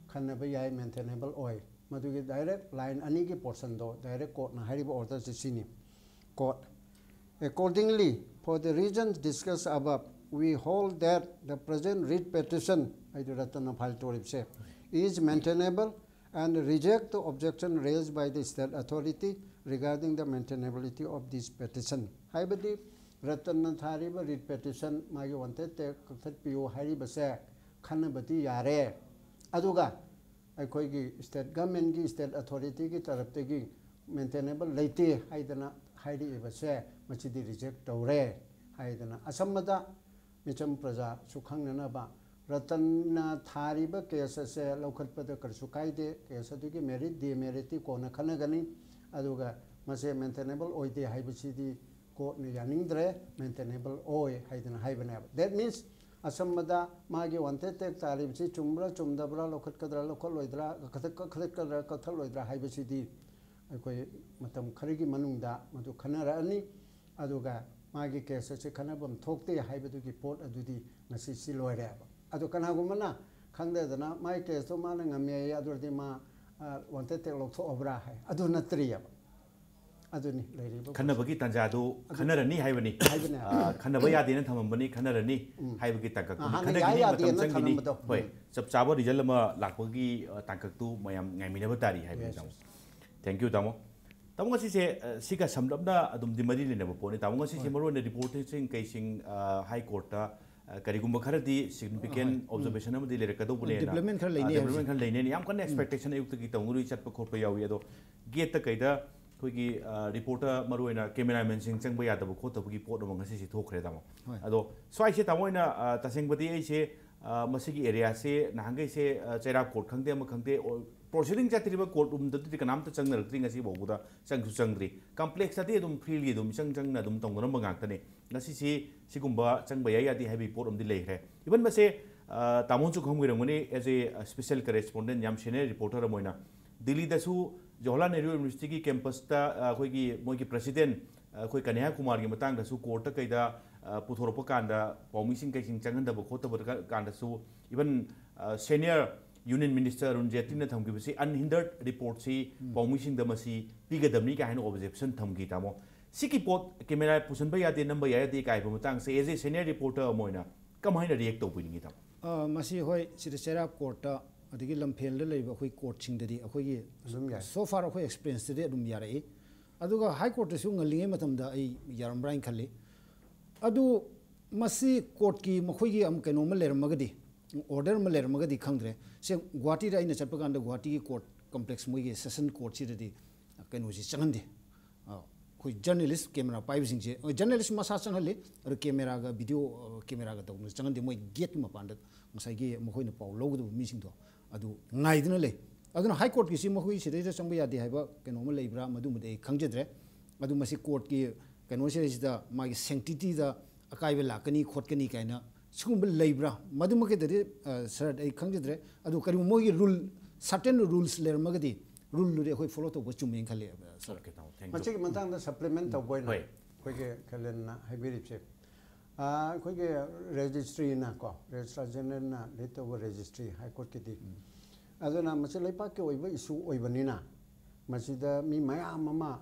ꯈꯟꯅꯕ ꯌꯥꯏ, ꯃꯦꯟꯇꯦꯅꯦꯕꯜ ꯑꯣꯏ꯫ ꯃꯗꯨꯒꯤ ꯗꯥꯏꯔꯦꯛ ꯂꯥꯏꯟ ꯑꯅꯤꯒꯤ ꯄꯣꯔꯁꯟꯗꯣ ꯗꯥꯏꯔꯦꯛ ꯀꯣꯔꯠꯅ ꯍꯥꯏꯔꯤꯕ ꯑꯣꯔꯗꯔꯁꯤ ꯁꯤꯅꯤ꯫ Quote, "Accordingly, for the reasons discussed above, we hold that the present writ petition," ꯍꯥꯏꯗꯤ ꯔꯇꯟꯅ file ꯇꯧꯔꯤꯕꯁꯦ, "is maintainable and reject the objection raised by the state authority regarding the maintainability of this petition." ꯍꯥꯏꯕꯗꯤ ꯔꯇꯟꯅ ꯊꯥꯔꯤꯕ read Pattinson, ꯃꯥꯒꯤ ꯋꯥꯟꯇꯦꯗ ꯇꯦꯛ ꯀꯛꯊꯠꯄꯤꯌꯨ ꯍꯥꯏꯔꯤꯕꯁꯦ ꯈꯟꯅꯕꯗꯤ ꯌꯥꯔꯦ, ꯑꯗꯨꯒ ꯑꯩꯈꯣꯏꯒꯤ state ꯒꯃꯦꯟꯒꯤ, state ꯑꯣꯊꯣꯔꯤꯇꯤꯒꯤ ꯇꯔꯞꯇꯒꯤ ꯃꯦꯟꯇꯦꯅꯦꯕꯜ ꯂꯩꯇꯦ ꯍꯥꯏꯗꯅ ꯍꯥꯏꯔꯛꯏꯕꯁꯦ, ꯃꯁꯤꯗꯤ ꯔꯤꯖꯦꯛ ꯇꯧꯔꯦ ꯍꯥꯏꯗꯅ ꯑꯁꯝꯕꯗ ꯃꯤꯆꯝ ꯄ꯭ꯔꯖꯥꯁꯨ ꯈꯪꯅꯅꯕ, ꯔꯇꯟꯅ ꯊꯥꯔꯤꯕ ꯀꯦꯁ ꯑꯁꯦ ꯂꯧꯈꯠꯄꯗ ꯀꯔꯤꯁꯨ ꯀꯥꯏꯗꯦ, ꯀꯦꯁ ꯑꯗꯨꯒꯤ ꯃꯦꯔꯤꯠ ꯗꯤꯃꯦꯔꯤꯠꯇꯤ ꯀꯣꯟꯅ ꯈꯟꯅꯒꯅꯤ, ꯑꯗꯨꯒ ꯃꯁꯦ ꯃꯦꯟꯇꯦꯅꯦꯕꯜ ꯑꯣꯏꯗꯦ ꯍꯥꯏꯕꯁꯤꯗꯤ ꯀꯣꯔꯠꯅ ꯌꯥꯅꯤꯡꯗ꯭ꯔꯦ, ꯃꯦꯟꯇꯦꯅꯦꯕꯜ ꯑꯣꯏ ꯍꯥꯏꯗꯅ ꯍꯥꯏꯕꯅꯦꯕ꯫ That means, ꯑꯁꯝꯕꯗ ꯃꯥꯒꯤ ꯋꯥꯟꯇꯦꯗ ꯇꯦꯛ ꯇꯥꯔꯤꯕꯁꯤ ꯆꯨꯝꯕ꯭ꯔꯥ, ꯆꯨꯝꯗꯕ꯭ꯔꯥ, ꯂꯧꯈꯠꯀꯗ꯭ꯔꯥ, ꯂꯧꯈꯠꯂꯣꯏꯗ꯭ꯔꯥ, ꯀꯛꯊꯠ-, ꯀꯛꯊꯠꯀꯗ꯭ꯔꯥ, ꯀꯛꯊꯠꯂꯣꯏꯗ꯭ꯔꯥ ꯍꯥꯏꯕꯁꯤꯗꯤ ꯑꯩꯈꯣꯏ ꯃꯇꯝ ꯈꯔꯒꯤ ꯃꯅꯨꯡꯗ ꯃꯗꯨ ꯈꯟꯅꯔꯛꯑꯅꯤ꯫ ꯑꯗꯨꯒ ꯃꯥꯒꯤ ꯀꯦꯁ ꯑꯁꯤ ꯈꯟꯅꯐꯝ ꯊꯣꯛꯇꯦ ꯍꯥꯏꯕꯗꯨꯒꯤ ꯄꯣꯠ ꯑꯗꯨꯗꯤ ꯉꯁꯤ ꯁꯤ ꯂꯣꯏꯔꯦꯕ꯫ ꯑꯗꯣ ꯀꯅꯥꯒꯨꯝꯕꯅ ꯈꯪꯗꯗꯅ ꯃꯥꯒꯤ ꯀꯦꯁꯇꯣ ꯃꯥꯅ ꯉꯝꯃꯦ, ꯑꯗꯨ ꯑꯣꯏꯔꯗꯤ ꯃꯥ, ꯑ, ꯋꯥꯟꯇꯦꯗ ꯇꯦꯛ ꯂꯧꯊꯣꯛꯑꯕ꯭ꯔꯥ ꯍꯥꯏ, ꯑꯗꯨ ꯅꯠꯇ꯭ꯔꯤꯑꯕ꯫ ꯑꯗꯨꯅꯤ ꯂꯩꯔꯤꯕ ꯈꯟꯅꯕꯒꯤ ꯇꯥꯟꯖꯥꯗꯨ ꯈꯟꯅꯔꯅꯤ ꯍꯥꯏꯕꯅꯤ꯫ ꯍꯥꯏꯕꯅꯦ꯫ ꯑ, ꯈꯟꯅꯕ ꯌꯥꯗꯦꯅ ꯊꯝꯃꯝꯕꯅꯤ, ꯈꯟꯅꯔꯅꯤ ꯍꯥꯏꯕꯒꯤ ꯇꯥꯡꯀꯛꯇꯨꯅꯤ꯫ ꯍꯥꯟꯅ ꯈꯟꯅꯈꯤꯅꯤ, ꯌꯥꯏ ꯃꯇꯝ ꯌꯥꯗꯦꯅ ꯆꯪꯈꯤꯅꯤ꯫ ꯊꯝꯃꯝꯕꯗꯣ꯫ ꯍꯣꯏ, ꯆꯞ ꯆꯥꯕ ꯔꯤꯖꯜ ꯑꯃ ꯂꯥꯛꯄꯒꯤ ꯑ, ꯇꯥꯡꯀꯛꯇꯨ ꯃꯌꯥꯝ ꯉꯥꯏꯃꯤꯟꯅꯕ ꯇꯥꯔꯤ ꯍꯥꯏꯕꯅꯤ꯫ Yes, ꯇꯥꯃꯣ꯫ yes. Thank you, ꯇꯥꯃꯣ꯫ ꯇꯥꯃꯣ, ꯉꯁꯤꯁꯦ ꯑ, ꯁꯤꯒ ꯁꯝꯂꯞꯅ ꯑꯗꯨꯝꯗꯤ ꯃꯔꯤ ꯂꯩꯅꯕ ꯄꯣꯠꯅꯤ꯫ ꯇꯥꯃꯣ, ꯉꯁꯤꯁꯦ ꯃꯔꯨꯑꯣꯏꯅ ꯔꯤꯄꯣꯔꯠꯁꯤꯡ ꯀꯩꯁꯤꯡ ꯍꯥꯏ ꯀꯣꯔꯠꯇ ꯀꯔꯤꯒꯨꯝꯕ ꯈꯔꯗꯤ ꯁꯤꯒꯅꯤꯐꯤꯀꯦꯟ ꯑꯣꯕꯖꯔꯕꯦꯁꯟ ꯑꯃꯗꯤ ꯂꯩꯔꯛꯀꯗꯧꯕꯅꯦꯅ꯫ Development ꯈꯔ ꯂꯩꯅꯤ ꯍꯥꯏꯕꯁꯦ꯫ Development ꯈꯔ ꯂꯩꯅꯦꯅ ꯌꯥꯝ ꯀꯟꯅ ꯑꯦꯛꯁꯄꯦꯛꯇꯦꯁꯟ ꯑꯌꯨꯛꯇꯒꯤ ꯇꯧꯅꯔꯨꯏ, ꯆꯠꯄ ꯈꯣꯠꯄ ꯌꯥꯎꯏ꯫ ꯑꯗꯣ ꯒꯦꯠꯇ ꯀꯩꯗ ꯑꯩꯈꯣꯏꯒꯤ ꯔꯤꯄꯣꯔꯠꯇ ꯃꯔꯨꯑꯣꯏꯅ ꯀꯦꯃꯦꯔꯥꯃꯦꯟꯁꯤꯡ ꯆꯪꯕ ꯌꯥꯗꯕ ꯈꯣꯠꯇꯕꯒꯤ ꯄꯣꯠ ꯑꯃ ꯉꯁꯤꯁꯤ ꯊꯣꯛꯈ꯭ꯔꯦ, ꯇꯥꯃꯣ꯫ ꯍꯣꯏ꯫ ꯑꯗꯣ ꯁ꯭ꯋꯥꯏꯁꯦ, ꯇꯥꯃꯣ, ꯑꯣꯏꯅ ꯑ, ꯇꯁꯦꯡꯕꯗꯤ ꯑꯩꯁꯦ ꯑ, ꯃꯁꯤꯒꯤ ꯑꯦꯔꯤꯌꯥꯁꯦ ꯅꯍꯥꯟꯈꯩꯁꯦ ꯑ, ꯆꯩꯔꯥꯛ ꯀꯣꯔꯠ ꯈꯪꯗꯦ, ꯑꯃ ꯈꯪꯗꯦ, ꯄ꯭ꯔꯣꯁꯤꯗꯤꯡ ꯆꯠꯇ꯭ꯔꯤꯕ ꯀꯣꯔꯠ ꯔꯨꯝꯗꯗꯤ ꯀꯅꯥꯝꯇ ꯆꯪꯅꯔꯛꯇ꯭ꯔꯤ, ꯉꯁꯤ ꯐꯥꯎꯕꯗ ꯆꯪꯁꯨ ꯆꯪꯗ꯭ꯔꯤ꯫ ꯀꯝꯄ꯭ꯂꯦꯛꯁꯇꯗꯤ ꯑꯗꯨꯝ ꯐ꯭ꯔꯤꯂꯤ ꯑꯗꯨꯝ ꯏꯆꯪ ꯆꯪꯅ ꯑꯗꯨꯝ ꯇꯧꯅꯔꯝꯕ ꯉꯥꯛꯇꯅꯤ꯫ ꯉꯁꯤꯁꯤ ꯁꯤꯒꯨꯝꯕ ꯆꯪꯕ ꯌꯥꯏ ꯌꯥꯗꯦ ꯍꯥꯏꯕꯒꯤ ꯄꯣꯠ ꯑꯃꯗꯤ ꯂꯩꯈ꯭ꯔꯦ꯫ ꯏꯚꯟ ꯃꯁꯦ ꯑ, ꯇꯥꯃꯣꯅꯁꯨ ꯈꯪꯕꯤꯔꯝꯒꯅꯤ, as a special correspondent, ꯌꯥꯝ ꯁꯦꯅꯤꯌꯔ ꯔꯤꯄꯣꯔꯇꯔ ꯑꯃ ꯑꯣꯏꯅ ꯗꯤꯜꯂꯤꯗꯁꯨ ꯖꯋꯥꯍꯔꯂꯥꯜ ꯅꯦꯍꯔꯨ ꯌꯨꯅꯤꯚꯔꯁꯤꯇꯤꯒꯤ ꯀꯦꯝꯄꯁꯇ ꯑ, ꯑꯩꯈꯣꯏꯒꯤ ꯃꯣꯏꯒꯤ ꯄ꯭ꯔꯁꯤꯗꯦꯟ ꯑꯩꯈꯣꯏ ꯀꯅꯍ꯭ꯌꯥ ꯀꯨꯃꯥꯔꯒꯤ ꯃꯇꯥꯡꯗꯁꯨ ꯀꯣꯔꯠꯇ ꯀꯩꯗ ꯑ, ꯄꯨꯊꯣꯔꯛꯄ ꯀꯥꯟꯗ ꯄꯥꯎꯃꯤꯁꯤꯡ ꯀꯩꯁꯤꯡ ꯆꯪꯍꯟꯗꯕ ꯈꯣꯠꯇꯕ ꯀꯥꯟꯗꯁꯨ even senior union minister Arun ꯖꯦꯠꯂꯤꯅ ꯊꯝꯈꯤꯕꯁꯤ ꯑꯟꯍꯤꯟꯗꯔꯠ ꯔꯤꯄꯣꯔꯠꯁꯤ ꯄꯥꯎꯃꯤꯁꯤꯡꯗ ꯃꯁꯤ ꯄꯤꯒꯗꯕꯅꯤ ꯀꯥꯏꯅ ꯑꯣꯕꯖꯦꯛꯁꯟ ꯊꯝꯈꯤ, ꯇꯥꯃꯣ꯫ ꯁꯤꯒꯤ ꯄꯣꯠ ꯀꯦꯃꯦꯔꯥ ꯄꯨꯁꯟꯕ ꯌꯥꯗꯦ, ꯅꯝꯕ ꯌꯥꯏ ꯌꯥꯗꯦ ꯀꯥꯏꯕ ꯃꯇꯥꯡꯁꯦ as a senior reporter ꯑꯃ ꯑꯣꯏꯅ ꯀꯃꯥꯏꯅ ꯔꯤꯌꯦꯛ ꯇꯧꯕꯤꯅꯤꯡꯉꯤ, ꯇꯥꯃꯣ? ꯑ, ꯃꯁꯤ ꯍꯣꯏ, ꯁꯤꯗ ꯆꯩꯔꯥꯛ ꯀꯣꯔꯠꯇ ꯑꯗꯒꯤ ꯂꯝꯐꯦꯜꯗ ꯂꯩꯔꯤꯕ ꯑꯩꯈꯣꯏ ꯀꯣꯔꯠꯁꯤꯡꯗꯗꯤ ꯑꯩꯈꯣꯏꯒꯤ ꯑꯗꯨꯝ ꯌꯥꯏ꯫ So far ꯑꯩꯈꯣꯏ ꯑꯦꯛꯁꯄꯤꯔꯤꯌꯦꯟꯁꯇꯗꯤ ꯑꯗꯨꯝ ꯌꯥꯔꯛꯏ꯫ ꯑꯗꯨꯒ ꯍꯥꯏ ꯀꯣꯔꯠꯇꯁꯨ ꯉꯜꯂꯤꯉꯩ ꯃꯇꯝꯗ ꯑꯩ ꯌꯥꯔꯝꯕ꯭ꯔꯥ ꯍꯥꯏꯅ ꯈꯜꯂꯤ꯫ ꯑꯗꯨ ꯃꯁꯤ ꯀꯣꯔꯠꯀꯤ ꯃꯈꯣꯏꯒꯤ ꯑꯃ ꯀꯩꯅꯣ ꯑꯃ ꯂꯩꯔꯝꯃꯒꯗꯤ, ꯑꯣꯔꯗꯔ ꯑꯃ ꯂꯩꯔꯝꯃꯒꯗꯤ ꯈꯪꯗ꯭ꯔꯦ꯫ ꯁꯦ, ꯒꯨꯍꯥꯇꯤꯗ ꯑꯩꯅ ꯆꯠꯄ ꯀꯥꯟꯗ ꯒꯨꯍꯥꯇꯤꯒꯤ ꯀꯣꯔꯠ ꯀꯝꯄ꯭ꯂꯦꯛꯁ, ꯃꯣꯏꯒꯤ ꯁꯦꯁꯟ ꯀꯣꯔꯠꯁꯤꯗꯗꯤ ꯀꯩꯅꯣꯁꯤ ꯆꯪꯍꯟꯗꯦ꯫ ꯑ, ꯑꯩꯈꯣꯏ ꯖꯔꯅꯦꯂꯤꯁ, ꯀꯦꯃꯦꯔꯥ ꯄꯥꯏꯕꯁꯤꯡꯁꯦ, ꯑ, ꯖꯔꯅꯦꯂꯤꯁ ꯃꯁꯥ ꯆꯪꯍꯜꯂꯤ, ꯑꯗꯨ ꯀꯦꯃꯦꯔꯥꯒ ꯚꯤꯗꯤꯑꯣ, ꯑ, ꯀꯦꯃꯦꯔꯥꯒ ꯇꯧꯗꯅ ꯆꯪꯍꯟꯗꯦ꯫ ꯃꯣꯏ ꯒꯦꯠꯀꯤ ꯃꯄꯥꯟꯗ ꯉꯁꯥꯏꯒꯤ ꯃꯈꯣꯏꯅ ꯄꯥꯎ ꯂꯧꯒꯗꯕ ꯃꯤꯁꯤꯡꯗꯣ ꯑꯗꯨ ꯉꯥꯏꯗꯨꯅ ꯂꯩ꯫ ꯑꯗꯨꯅ ꯍꯥꯏ ꯀꯣꯔꯠꯀꯤꯁꯤ ꯃꯈꯣꯏ ꯁꯤꯗꯩꯗ ꯆꯪꯕ ꯌꯥꯗꯦ ꯍꯥꯏꯕ ꯀꯩꯅꯣꯝꯃ ꯂꯩꯕ꯭ꯔꯥ, ꯃꯗꯨꯃꯗꯤ ꯑꯩ ꯈꯪꯖꯗ꯭ꯔꯦ꯫ ꯑꯗꯨ ꯃꯁꯤ ꯀꯣꯔꯠꯀꯤ ꯀꯩꯅꯣꯁꯤꯗꯩꯁꯤꯗ ꯃꯥꯒꯤ ꯁꯦꯡꯇꯤꯇꯤꯗ ꯑꯀꯥꯏꯕ ꯂꯥꯛꯀꯅꯤ ꯈꯣꯠꯀꯅꯤ ꯀꯥꯏꯅ ꯁꯤꯒꯨꯝꯕ ꯂꯩꯕ꯭ꯔꯥ, ꯃꯗꯨꯃꯛꯀꯤꯗꯗꯤ, ꯑ, ꯁꯥꯔ, ꯑꯩ ꯈꯪꯖꯗ꯭ꯔꯦ꯫ ꯑꯗꯨ ꯀꯔꯤꯒꯨꯝꯕ ꯃꯣꯏꯒꯤ ꯔꯨꯜ, ꯁꯔꯇꯦꯟ ꯔꯨꯜꯁ ꯂꯩꯔꯝꯃꯒꯗꯤ ꯔꯨꯜꯗꯨꯗꯤ ꯑꯩꯈꯣꯏ ꯐꯣꯂꯣ ꯇꯧꯕ ꯆꯨꯝꯃꯦꯅ ꯈꯜꯂꯤ, ꯑ, ꯁꯥꯔ꯫ Okay, ꯇꯥꯃꯣ, thank you꯫ ꯃꯁꯤꯒꯤ ꯃꯇꯥꯡꯗ ꯁꯄ꯭ꯂꯤꯃꯦꯟ ꯇꯧꯕ ꯑꯣꯏꯅ ꯍꯣꯏ꯫ ꯑꯩꯈꯣꯏꯒꯤ ꯈꯦꯂꯦꯟꯅ ꯍꯥꯏꯕꯤꯔꯤꯕꯁꯦ, ꯑ, ꯑꯩꯈꯣꯏꯒꯤ ꯔꯦꯖꯤꯁꯇ꯭ꯔꯤꯅ ꯀꯣ, ꯔꯦꯖꯤꯁꯇ꯭ꯔꯥꯔ ꯖꯦꯅꯔꯦꯜꯅ ꯂꯤꯗ ꯇꯧꯕ ꯔꯦꯖꯤꯁꯇ꯭ꯔꯤ ꯍꯥꯏ ꯀꯣꯔꯠꯀꯤꯗꯤ, ꯑꯗꯨꯅ ꯃꯁꯤ ꯂꯩꯄꯥꯛꯀꯤ ꯑꯣꯏꯕ ꯏꯁꯨ ꯑꯣꯏꯕꯅꯤꯅ ꯃꯁꯤꯗ ꯃꯤ ꯃꯌꯥꯝ ꯑꯃ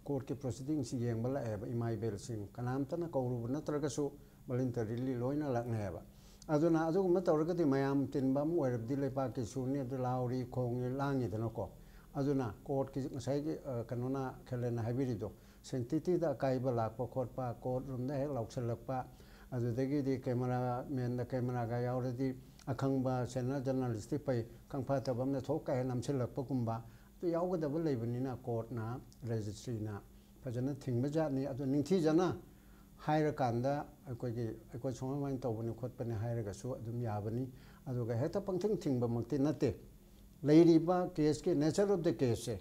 ꯀꯣꯔꯠꯀꯤ ꯄ꯭ꯔꯣꯁꯤꯗꯤꯡꯁꯤ ꯌꯦꯡꯕ ꯂꯥꯛꯑꯦꯕ ꯏꯃꯥ ꯏꯕꯦꯜꯁꯤꯡ꯫ ꯀꯅꯥꯝꯇꯅ ꯀꯧꯔꯨꯕ ꯅꯠꯇ꯭ꯔꯒꯁꯨ ꯚꯣꯂꯨꯟꯇꯔꯤꯂꯤ ꯂꯣꯏꯅ ꯂꯥꯛꯅꯩꯑꯕ꯫ ꯑꯗꯨꯅ ꯑꯗꯨꯒꯨꯝꯕ ꯇꯧꯔꯒꯗꯤ ꯃꯌꯥꯝ ꯇꯤꯟꯕ ꯑꯃ ꯑꯣꯏꯔꯕꯗꯤ ꯂꯩꯕꯥꯛꯀꯤ ꯏꯁꯨꯅꯤ, ꯑꯗꯨ ꯂꯥꯎꯔꯤ ꯈꯣꯡꯉꯤ ꯂꯥꯡꯉꯤꯗꯅꯀꯣ꯫ ꯑꯗꯨꯅ ꯀꯣꯔꯠꯀꯤ ꯉꯁꯥꯏꯒꯤ, ꯑ, ꯀꯩꯅꯣꯅ, ꯈꯦꯂꯦꯟꯅ ꯍꯥꯏꯕꯤꯔꯤꯗꯣ, ꯁꯦꯡꯇꯤꯇꯤꯗ ꯑꯀꯥꯏꯕ ꯂꯥꯛꯄ ꯈꯣꯠꯄ, ꯀꯣꯔꯠ ꯔꯨꯝꯗ ꯍꯦꯛ ꯂꯥꯎꯁꯜꯂꯛꯄ, ꯑꯗꯨꯗꯒꯤꯗꯤ ꯀꯦꯃꯦꯔꯥ ꯃꯦꯟꯗ ꯀꯦꯃꯦꯔꯥꯒ ꯌꯥꯎꯔꯗꯤ ꯑꯈꯪꯕ ꯆꯦꯅꯦꯜ ꯖꯔꯅꯥꯂꯤꯁꯇꯤ ꯐꯩ, ꯈꯪ ꯐꯠꯇꯕ ꯑꯃꯅ ꯊꯣꯛ ꯀꯥꯏ ꯅꯝꯁꯤꯜꯂꯛꯄꯒꯨꯝꯕ, ꯑꯗꯨ ꯌꯥꯎꯒꯗꯕ ꯂꯩꯕꯅꯤꯅ ꯀꯣꯔꯠꯅ, ꯔꯦꯖꯤꯁꯇ꯭ꯔꯤꯅ ꯐꯖꯅ ꯊꯤꯡꯕ ꯖꯥꯠꯅꯤ꯫ ꯑꯗꯨ ꯅꯤꯡꯊꯤꯖꯅ ꯍꯥꯏꯔꯀꯥꯟꯗ ꯑꯩꯈꯣꯏꯒꯤ, ꯑꯩꯈꯣꯏ ꯁꯨꯃꯥꯏꯅ ꯇꯧꯕꯅꯤ ꯈꯣꯠꯄꯅꯤ ꯍꯥꯏꯔꯒꯁꯨ ꯑꯗꯨꯝ ꯌꯥꯕꯅꯤ꯫ ꯑꯗꯨꯒ ꯍꯦꯛꯇ ꯄꯪꯊꯤꯡ ꯊꯤꯡꯕꯃꯛꯇꯤ ꯅꯠꯇꯦ꯫ ꯂꯩꯔꯤꯕ ꯀꯦꯁꯀꯤ nature of the case ꯁꯦ,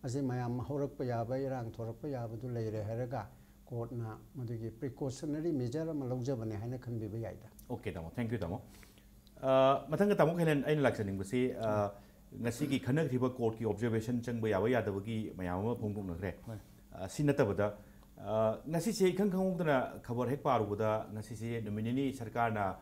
ꯑꯁꯤ ꯃꯌꯥꯝ ꯍꯧꯔꯛꯄ ꯌꯥꯕ, ꯏꯔꯥꯡ ꯊꯣꯔꯛꯄ ꯌꯥꯕꯗꯨ ꯂꯩꯔꯦ ꯍꯥꯏꯔꯒ ꯀꯣꯔꯠꯅ ꯃꯗꯨꯒꯤ precautionary measure ꯑꯃ ꯂꯧꯖꯕꯅꯦ ꯍꯥꯏꯅ ꯈꯟꯕꯤꯕ ꯌꯥꯏꯗ꯫ ꯑꯣꯀꯦ ꯇꯥꯃꯣ, ꯊꯦꯡꯛ ꯌꯨ ꯇꯥꯃꯣ꯫ ꯑ, ꯃꯊꯪꯗ ꯇꯥꯃꯣ ꯈꯦꯂꯦꯟ, ꯑꯩꯅ ꯂꯥꯛꯆꯅꯤꯡꯕꯁꯤ, ꯑ, ꯉꯁꯤꯒꯤ ꯈꯟꯅꯈ꯭ꯔꯤꯕ ꯀꯣꯔꯠꯀꯤ ꯑꯣꯕꯖꯔꯕꯦꯁꯟ ꯆꯪꯕ ꯌꯥꯕ ꯌꯥꯗꯕꯒꯤ ꯃꯌꯥꯝ ꯑꯃ ꯐꯣꯡꯗꯣꯛꯅꯈ꯭ꯔꯦ꯫ ꯍꯣꯏ꯫ ꯑ, ꯁꯤ ꯅꯠꯇꯕꯗ, ꯑ, ꯉꯁꯤꯁꯦ ꯏꯈꯪ ꯈꯪꯍꯧꯗꯅ ꯈꯕꯔ ꯍꯦꯛ ꯄꯥꯔꯨꯕꯗ ꯉꯁꯤꯁꯦ ꯅꯨꯃꯤꯠ ꯅꯤꯅꯤ ꯁꯔꯀꯥꯔꯅ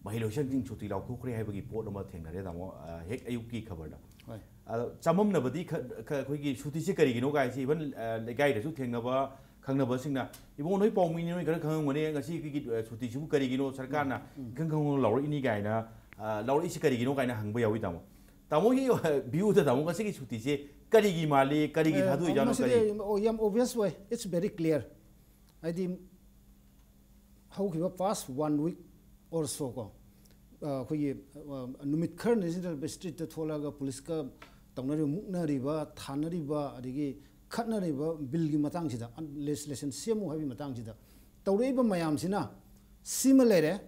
ꯃꯍꯩꯂꯣꯏꯁꯪꯁꯤꯡ ꯁꯨꯇꯤ ꯂꯥꯎꯊꯣꯛꯈ꯭ꯔꯦ ꯍꯥꯏꯕꯒꯤ ꯄꯣꯠ ꯑꯃ ꯊꯦꯡꯅꯔꯦ ꯇꯥꯃꯣ, ꯑ, ꯍꯦꯛ ꯑꯌꯨꯛꯀꯤ ꯈꯕꯔꯗ꯫ ꯍꯣꯏ꯫ ꯑꯗꯣ ꯆꯃꯝꯅꯕꯗꯤ ꯈ-, ꯈ-, ꯑꯩꯈꯣꯏꯒꯤ ꯁꯨꯇꯤꯁꯦ ꯀꯔꯤꯒꯤꯅꯣ ꯀꯥꯏꯁꯤ even, ꯑ, ꯂꯩꯀꯥꯏꯗꯁꯨ ꯊꯦꯡꯅꯕ ꯈꯪꯅꯕꯁꯤꯡꯅ, "ꯏꯕꯨꯡꯉꯣ, ꯅꯣꯏ ꯄꯥꯎꯃꯤꯅꯤ, ꯅꯣꯏ ꯈꯔ ꯈꯪꯉꯝꯒꯅꯤ, ꯉꯁꯤ ꯑꯩꯈꯣꯏꯒꯤ, ꯑ, ꯁꯨꯇꯤꯁꯤꯕꯨ ꯀꯔꯤꯒꯤꯅꯣ ꯁꯔꯀꯥꯔꯅ ꯏꯈꯪ ꯈꯪꯍꯧꯅ ꯂꯥꯎꯔꯛꯏꯅꯤ?" ꯀꯥꯏꯅ, ꯑ, ꯂꯥꯎꯔꯛꯏꯁꯤ ꯀꯔꯤꯒꯤꯅꯣ ꯀꯥꯏꯅ ꯍꯪꯕ ꯌꯥꯎꯏ ꯇꯥꯃꯣ꯫ ꯇꯥꯃꯣꯒꯤ, ꯑ, ꯚ꯭ꯌꯨꯗ ꯇꯥꯃꯣ, ꯉꯁꯤꯒꯤ ꯁꯨꯇꯤꯁꯦ ꯀꯔꯤꯒꯤ ꯃꯥꯜꯂꯤ, ꯀꯔꯤꯒꯤ ꯑꯦ, ꯊꯥꯗꯣꯛꯏꯖꯥꯠꯅꯣ, ꯃꯁꯤꯗꯤ ꯀꯔꯤ? ꯑꯣ, ꯌꯥꯝ obvious ꯑꯣꯏ, it's very clear꯫ ꯍꯥꯏꯗꯤ ꯍꯧꯈꯤꯕ past one week or so ꯀꯣ, ꯑ, ꯑꯩꯈꯣꯏꯒꯤ, ꯑ, ꯅꯨꯃꯤꯠ ꯈꯔꯅꯤꯁꯤꯗ ꯁ꯭ꯇ꯭ꯔꯤꯠꯇ ꯊꯣꯛꯂꯛꯑꯒ ꯄꯨꯂꯤꯁꯀ ꯇꯧꯅꯔꯤꯕ, ꯃꯨꯛꯅꯔꯤꯕ, ꯊꯥꯅꯔꯤꯕ, ꯑꯗꯒꯤ ꯈꯠꯅꯔꯤꯕ ꯕꯤꯜꯒꯤ ꯃꯇꯥꯡꯁꯤꯗ, ꯂꯦꯖꯤꯁꯂꯦꯁꯟ ꯁꯦꯝꯃꯨ ꯍꯥꯏꯕꯒꯤ ꯃꯇꯥꯡꯁꯤꯗ ꯇꯧꯔꯛꯏꯕ ꯃꯌꯥꯝꯁꯤꯅ ꯁꯤꯃ ꯂꯩꯔꯦ꯫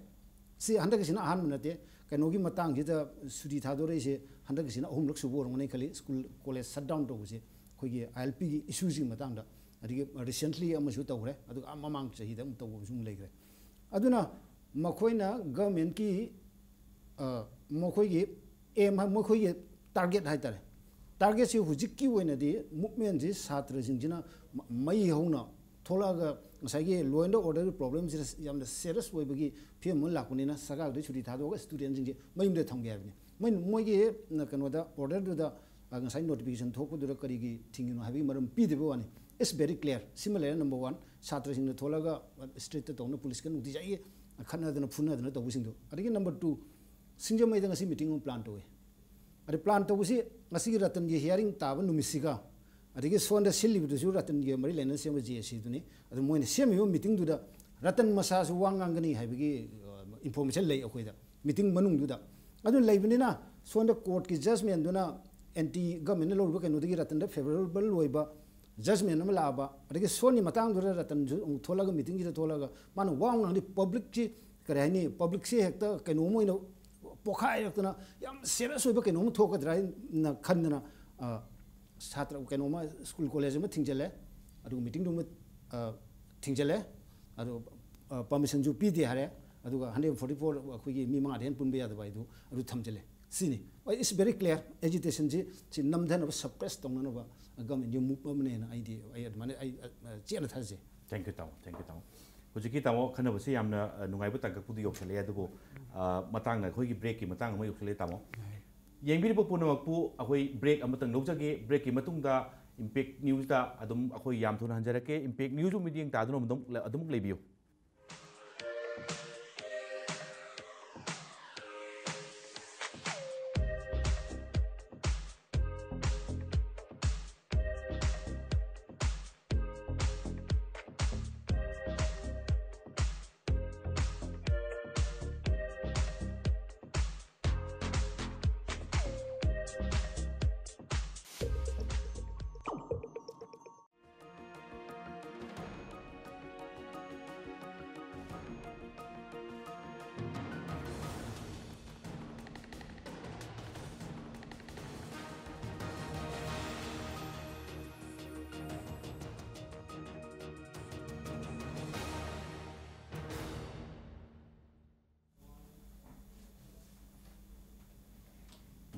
ꯁꯤ ꯍꯟꯗꯛꯀꯤꯁꯤꯅ ꯑꯍꯥꯟꯕ ꯅꯠꯇꯦ꯫ ꯀꯩꯅꯣꯒꯤ ꯃꯇꯥꯡꯁꯤꯗ ꯁꯨꯇꯤ ꯊꯥꯗꯣꯔꯛꯏꯁꯦ ꯍꯟꯗꯛꯀꯤꯁꯤꯅ ꯑꯍꯨꯝꯂꯛ ꯁꯨꯕ ꯑꯣꯏꯔꯝꯒꯅꯤ ꯈꯜꯂꯤ, ꯁ꯭ꯀꯨꯜ ꯀꯣꯂꯦꯖ ꯁꯠ ꯗꯥꯎꯟ ꯇꯧꯕꯁꯦ ꯑꯩꯈꯣꯏꯒꯤ ꯑꯥꯏ ꯑꯦꯜ ꯄꯤꯒꯤ ꯏꯁꯨꯁꯤꯒꯤ ꯃꯇꯥꯡꯗ꯫ ꯑꯗꯒꯤ ꯔꯤꯁꯦꯟꯠꯂꯤ ꯑꯃꯁꯨ ꯇꯧꯈ꯭ꯔꯦ, ꯑꯗꯨꯒ ꯑꯥ ꯃꯃꯥꯡ ꯆꯍꯤꯗ ꯑꯃꯨꯛ ꯇꯧꯕ ꯑꯃꯁꯨ ꯑꯃꯨꯛ ꯂꯩꯈ꯭ꯔꯦ꯫ ꯑꯗꯨꯅ ꯃꯈꯣꯏꯅ ꯒꯚꯔꯟꯃꯦꯟꯠꯀꯤ, ꯑ, ꯃꯈꯣꯏꯒꯤ ꯑꯦꯝ ꯍꯥꯏ-, ꯃꯈꯣꯏꯒꯤ ꯇꯥꯔꯒꯦꯠ ꯍꯥꯏꯇꯥꯔꯦ, ꯇꯥꯔꯒꯦꯠꯁꯤ ꯍꯧꯖꯤꯛꯀꯤ ꯑꯣꯏꯅꯗꯤ ꯃꯨꯞꯃꯦꯟꯁꯤ ꯁꯥꯇ꯭ꯔꯁꯤꯡꯁꯤꯅ ꯃ-, ꯃꯩ ꯍꯧꯅ ꯊꯣꯛꯂꯛꯑꯒ ꯉꯁꯥꯏꯒꯤ law and orderꯒꯤ problemꯁꯤꯗ ꯌꯥꯝꯅ serious ꯑꯣꯏꯕꯒꯤ ꯐꯤꯕꯝ ꯑꯃ ꯂꯥꯛꯄꯅꯤꯅ ꯁꯔꯀꯥꯔꯗꯒꯤ ꯁꯨꯇꯤ ꯊꯥꯗꯣꯛꯑꯒ ꯁ꯭ꯇꯨꯗꯦꯟꯁꯤꯡꯁꯦ ꯃꯌꯨꯝꯗ ꯊꯝꯒꯦ ꯍꯥꯏꯕꯅꯤ꯫ ꯃꯣꯏ, ꯃꯣꯏꯒꯤ ꯀꯩꯅꯣꯗ, ꯑꯣꯔꯗꯔꯗꯨꯗ, ꯑ, ꯉꯁꯥꯏ ꯅꯣꯇꯤꯐꯤꯀꯦꯁꯟ ꯊꯣꯛꯄꯗꯨꯗ ꯀꯔꯤꯒꯤ ꯊꯤꯡꯉꯤꯅꯣ ꯍꯥꯏꯕꯒꯤ ꯃꯔꯝ ꯄꯤꯗꯕ ꯋꯥꯅꯤ꯫ It's very clear. ꯁꯤꯃ ꯂꯩꯔꯦ number one. ꯁꯥꯇ꯭ꯔꯁꯤꯡꯅ ꯊꯣꯛꯂꯒ streetꯇ ꯇꯧꯅ, ꯄꯨꯂꯤꯁꯀ ꯅꯨꯡꯇꯤꯖꯥꯏꯒꯤ ꯈꯠꯅꯗꯅ ꯐꯨꯅꯗꯅ ꯇꯧꯕꯁꯤꯡꯗꯣ. ꯑꯗꯒꯤ number two, ꯁꯤꯡꯖꯃꯩꯗ ꯉꯁꯤ meeting ꯑꯃ plan ꯇꯧꯏ꯫ ꯑꯗꯩ plan ꯇꯧꯕꯁꯤ ꯉꯁꯤꯒꯤ ꯔꯇꯟꯒꯤ hearing ꯇꯥꯕ ꯅꯨꯃꯤꯠꯁꯤꯒ, ꯑꯗꯒꯤ ꯁꯣꯝꯗ ꯁꯤꯜꯂꯤꯕꯗꯨꯁꯨ ꯔꯇꯟꯒ ꯃꯔꯤ ꯂꯩꯅꯅ ꯁꯦꯝꯕ JACꯗꯨꯅꯤ꯫ ꯑꯗꯨ ꯃꯣꯏꯅ ꯁꯦꯝꯃꯤꯕ meetingꯗꯨꯗ ꯔꯇꯟ ꯃꯁꯥꯁꯨ ꯋꯥ ꯉꯥꯡꯒꯅꯤ ꯍꯥꯏꯕꯒꯤ, ꯑ, information ꯂꯩ ꯑꯩꯈꯣꯏꯗ meeting ꯃꯅꯨꯡꯗꯨꯗ꯫ ꯑꯗꯨ ꯂꯩꯕꯅꯤꯅ ꯁꯣꯝꯗ courtꯀꯤ judgmentꯗꯨꯅ anti governmentꯅ ꯂꯧꯔꯤꯕ ꯀꯩꯅꯣꯗꯒꯤ ꯔꯇꯟꯗ favourable ꯑꯣꯏꯕ judgment ꯑꯃ ꯂꯥꯛꯑꯕ, ꯑꯗꯒꯤ ꯁꯣꯝꯒꯤ ꯃꯇꯥꯡꯗꯨꯗ ꯔꯇꯟꯁꯨ ꯑꯃꯨꯛ ꯊꯣꯛꯂꯒ meetingꯁꯤꯗ ꯊꯣꯛꯂꯒ ꯃꯥꯅ ꯋꯥ ꯑꯃ ꯉꯥꯡꯗꯤ publicꯁꯤ, ꯀꯔꯤ ꯍꯥꯏꯅꯤ, publicꯁꯤ ꯍꯦꯛꯇ ꯀꯩꯅꯣꯝ ꯑꯣꯏꯅ ꯄꯣꯈꯥꯏꯔꯛꯇꯅ ꯌꯥꯝ serious ꯑꯣꯏꯕ ꯀꯩꯅꯣꯝ ꯊꯣꯛꯀꯗ꯭ꯔꯥ ꯍꯥꯏꯅ ꯈꯟꯗꯅ, ꯑ, ꯁꯥꯇ꯭ꯔ ꯀꯩꯅꯣꯝꯃ, school college ꯑꯃ ꯊꯤꯡꯖꯤꯜꯂꯦ, ꯑꯗꯨꯒ meetingꯗꯨ ꯑꯃ, ꯑ, ꯊꯤꯡꯖꯤꯜꯂꯦ, ꯑꯗꯨ, ꯑ, permissionꯁꯨ ꯄꯤꯗꯦ ꯍꯥꯏꯔꯦ, ꯑꯗꯨꯒ hundred forty four ꯑꯩꯈꯣꯏꯒꯤ ꯃꯤ ꯃꯉꯥꯗꯩ ꯍꯦꯟꯅ ꯄꯨꯟꯕ ꯌꯥꯗꯕ ꯍꯥꯏꯗꯨ ꯑꯗꯨ ꯊꯝꯖꯤꯜꯂꯦ꯫ ꯁꯤꯅꯤ꯫ It's very clear, agitationꯁꯤ ꯁꯤ ꯅꯝꯊꯅꯕ, suppress ꯇꯧꯅꯅꯕ governmentꯀꯤ move ꯑꯃꯅꯦꯅ ꯑꯩꯗꯤ, ꯑꯩ ꯑꯗꯨꯃꯥꯏꯅ ꯑꯩ, ꯑ, ꯑ, ꯆꯦꯠꯅ ꯊꯥꯖꯩ꯫ Thank you, ꯇꯥꯃꯣ꯫ Thank you, ꯇꯥꯃꯣ꯫ ꯍꯧꯖꯤꯛꯀꯤ ꯇꯥꯃꯣ ꯈꯟꯅꯕꯁꯦ ꯌꯥꯝꯅ, ꯑ, ꯅꯨꯡꯉꯥꯏꯕ ꯇꯥꯡꯀꯛꯄꯨꯗꯤ ꯌꯧꯁꯜꯂꯛꯑꯦ, ꯑꯗꯨꯕꯨ, ꯑ, ꯃꯇꯥꯡꯅ ꯑꯩꯈꯣꯏꯒꯤ breakꯀꯤ ꯃꯇꯥꯡ ꯑꯃ ꯌꯧꯁꯜꯂꯛꯑꯦ, ꯇꯥꯃꯣ꯫ ꯌꯦꯡꯕꯤꯔꯤꯕ ꯄꯨꯝꯅꯃꯛꯄꯨ ꯑꯩꯈꯣꯏ break ꯑꯃꯇꯪ ꯂꯧꯖꯒꯦ꯫ Breakꯀꯤ ꯃꯇꯨꯡꯗ Impact Newsꯇ ꯑꯗꯨꯝ ꯑꯩꯈꯣꯏ ꯌꯥꯝ ꯊꯨꯅ ꯍꯟꯖꯔꯛꯀꯦ꯫ Impact News ꯃꯤꯠꯌꯦꯡ ꯇꯥꯗꯨꯅ ꯑꯗꯨꯝ, ꯑꯗꯨꯃꯛ ꯂꯩꯕꯤꯌꯨ꯫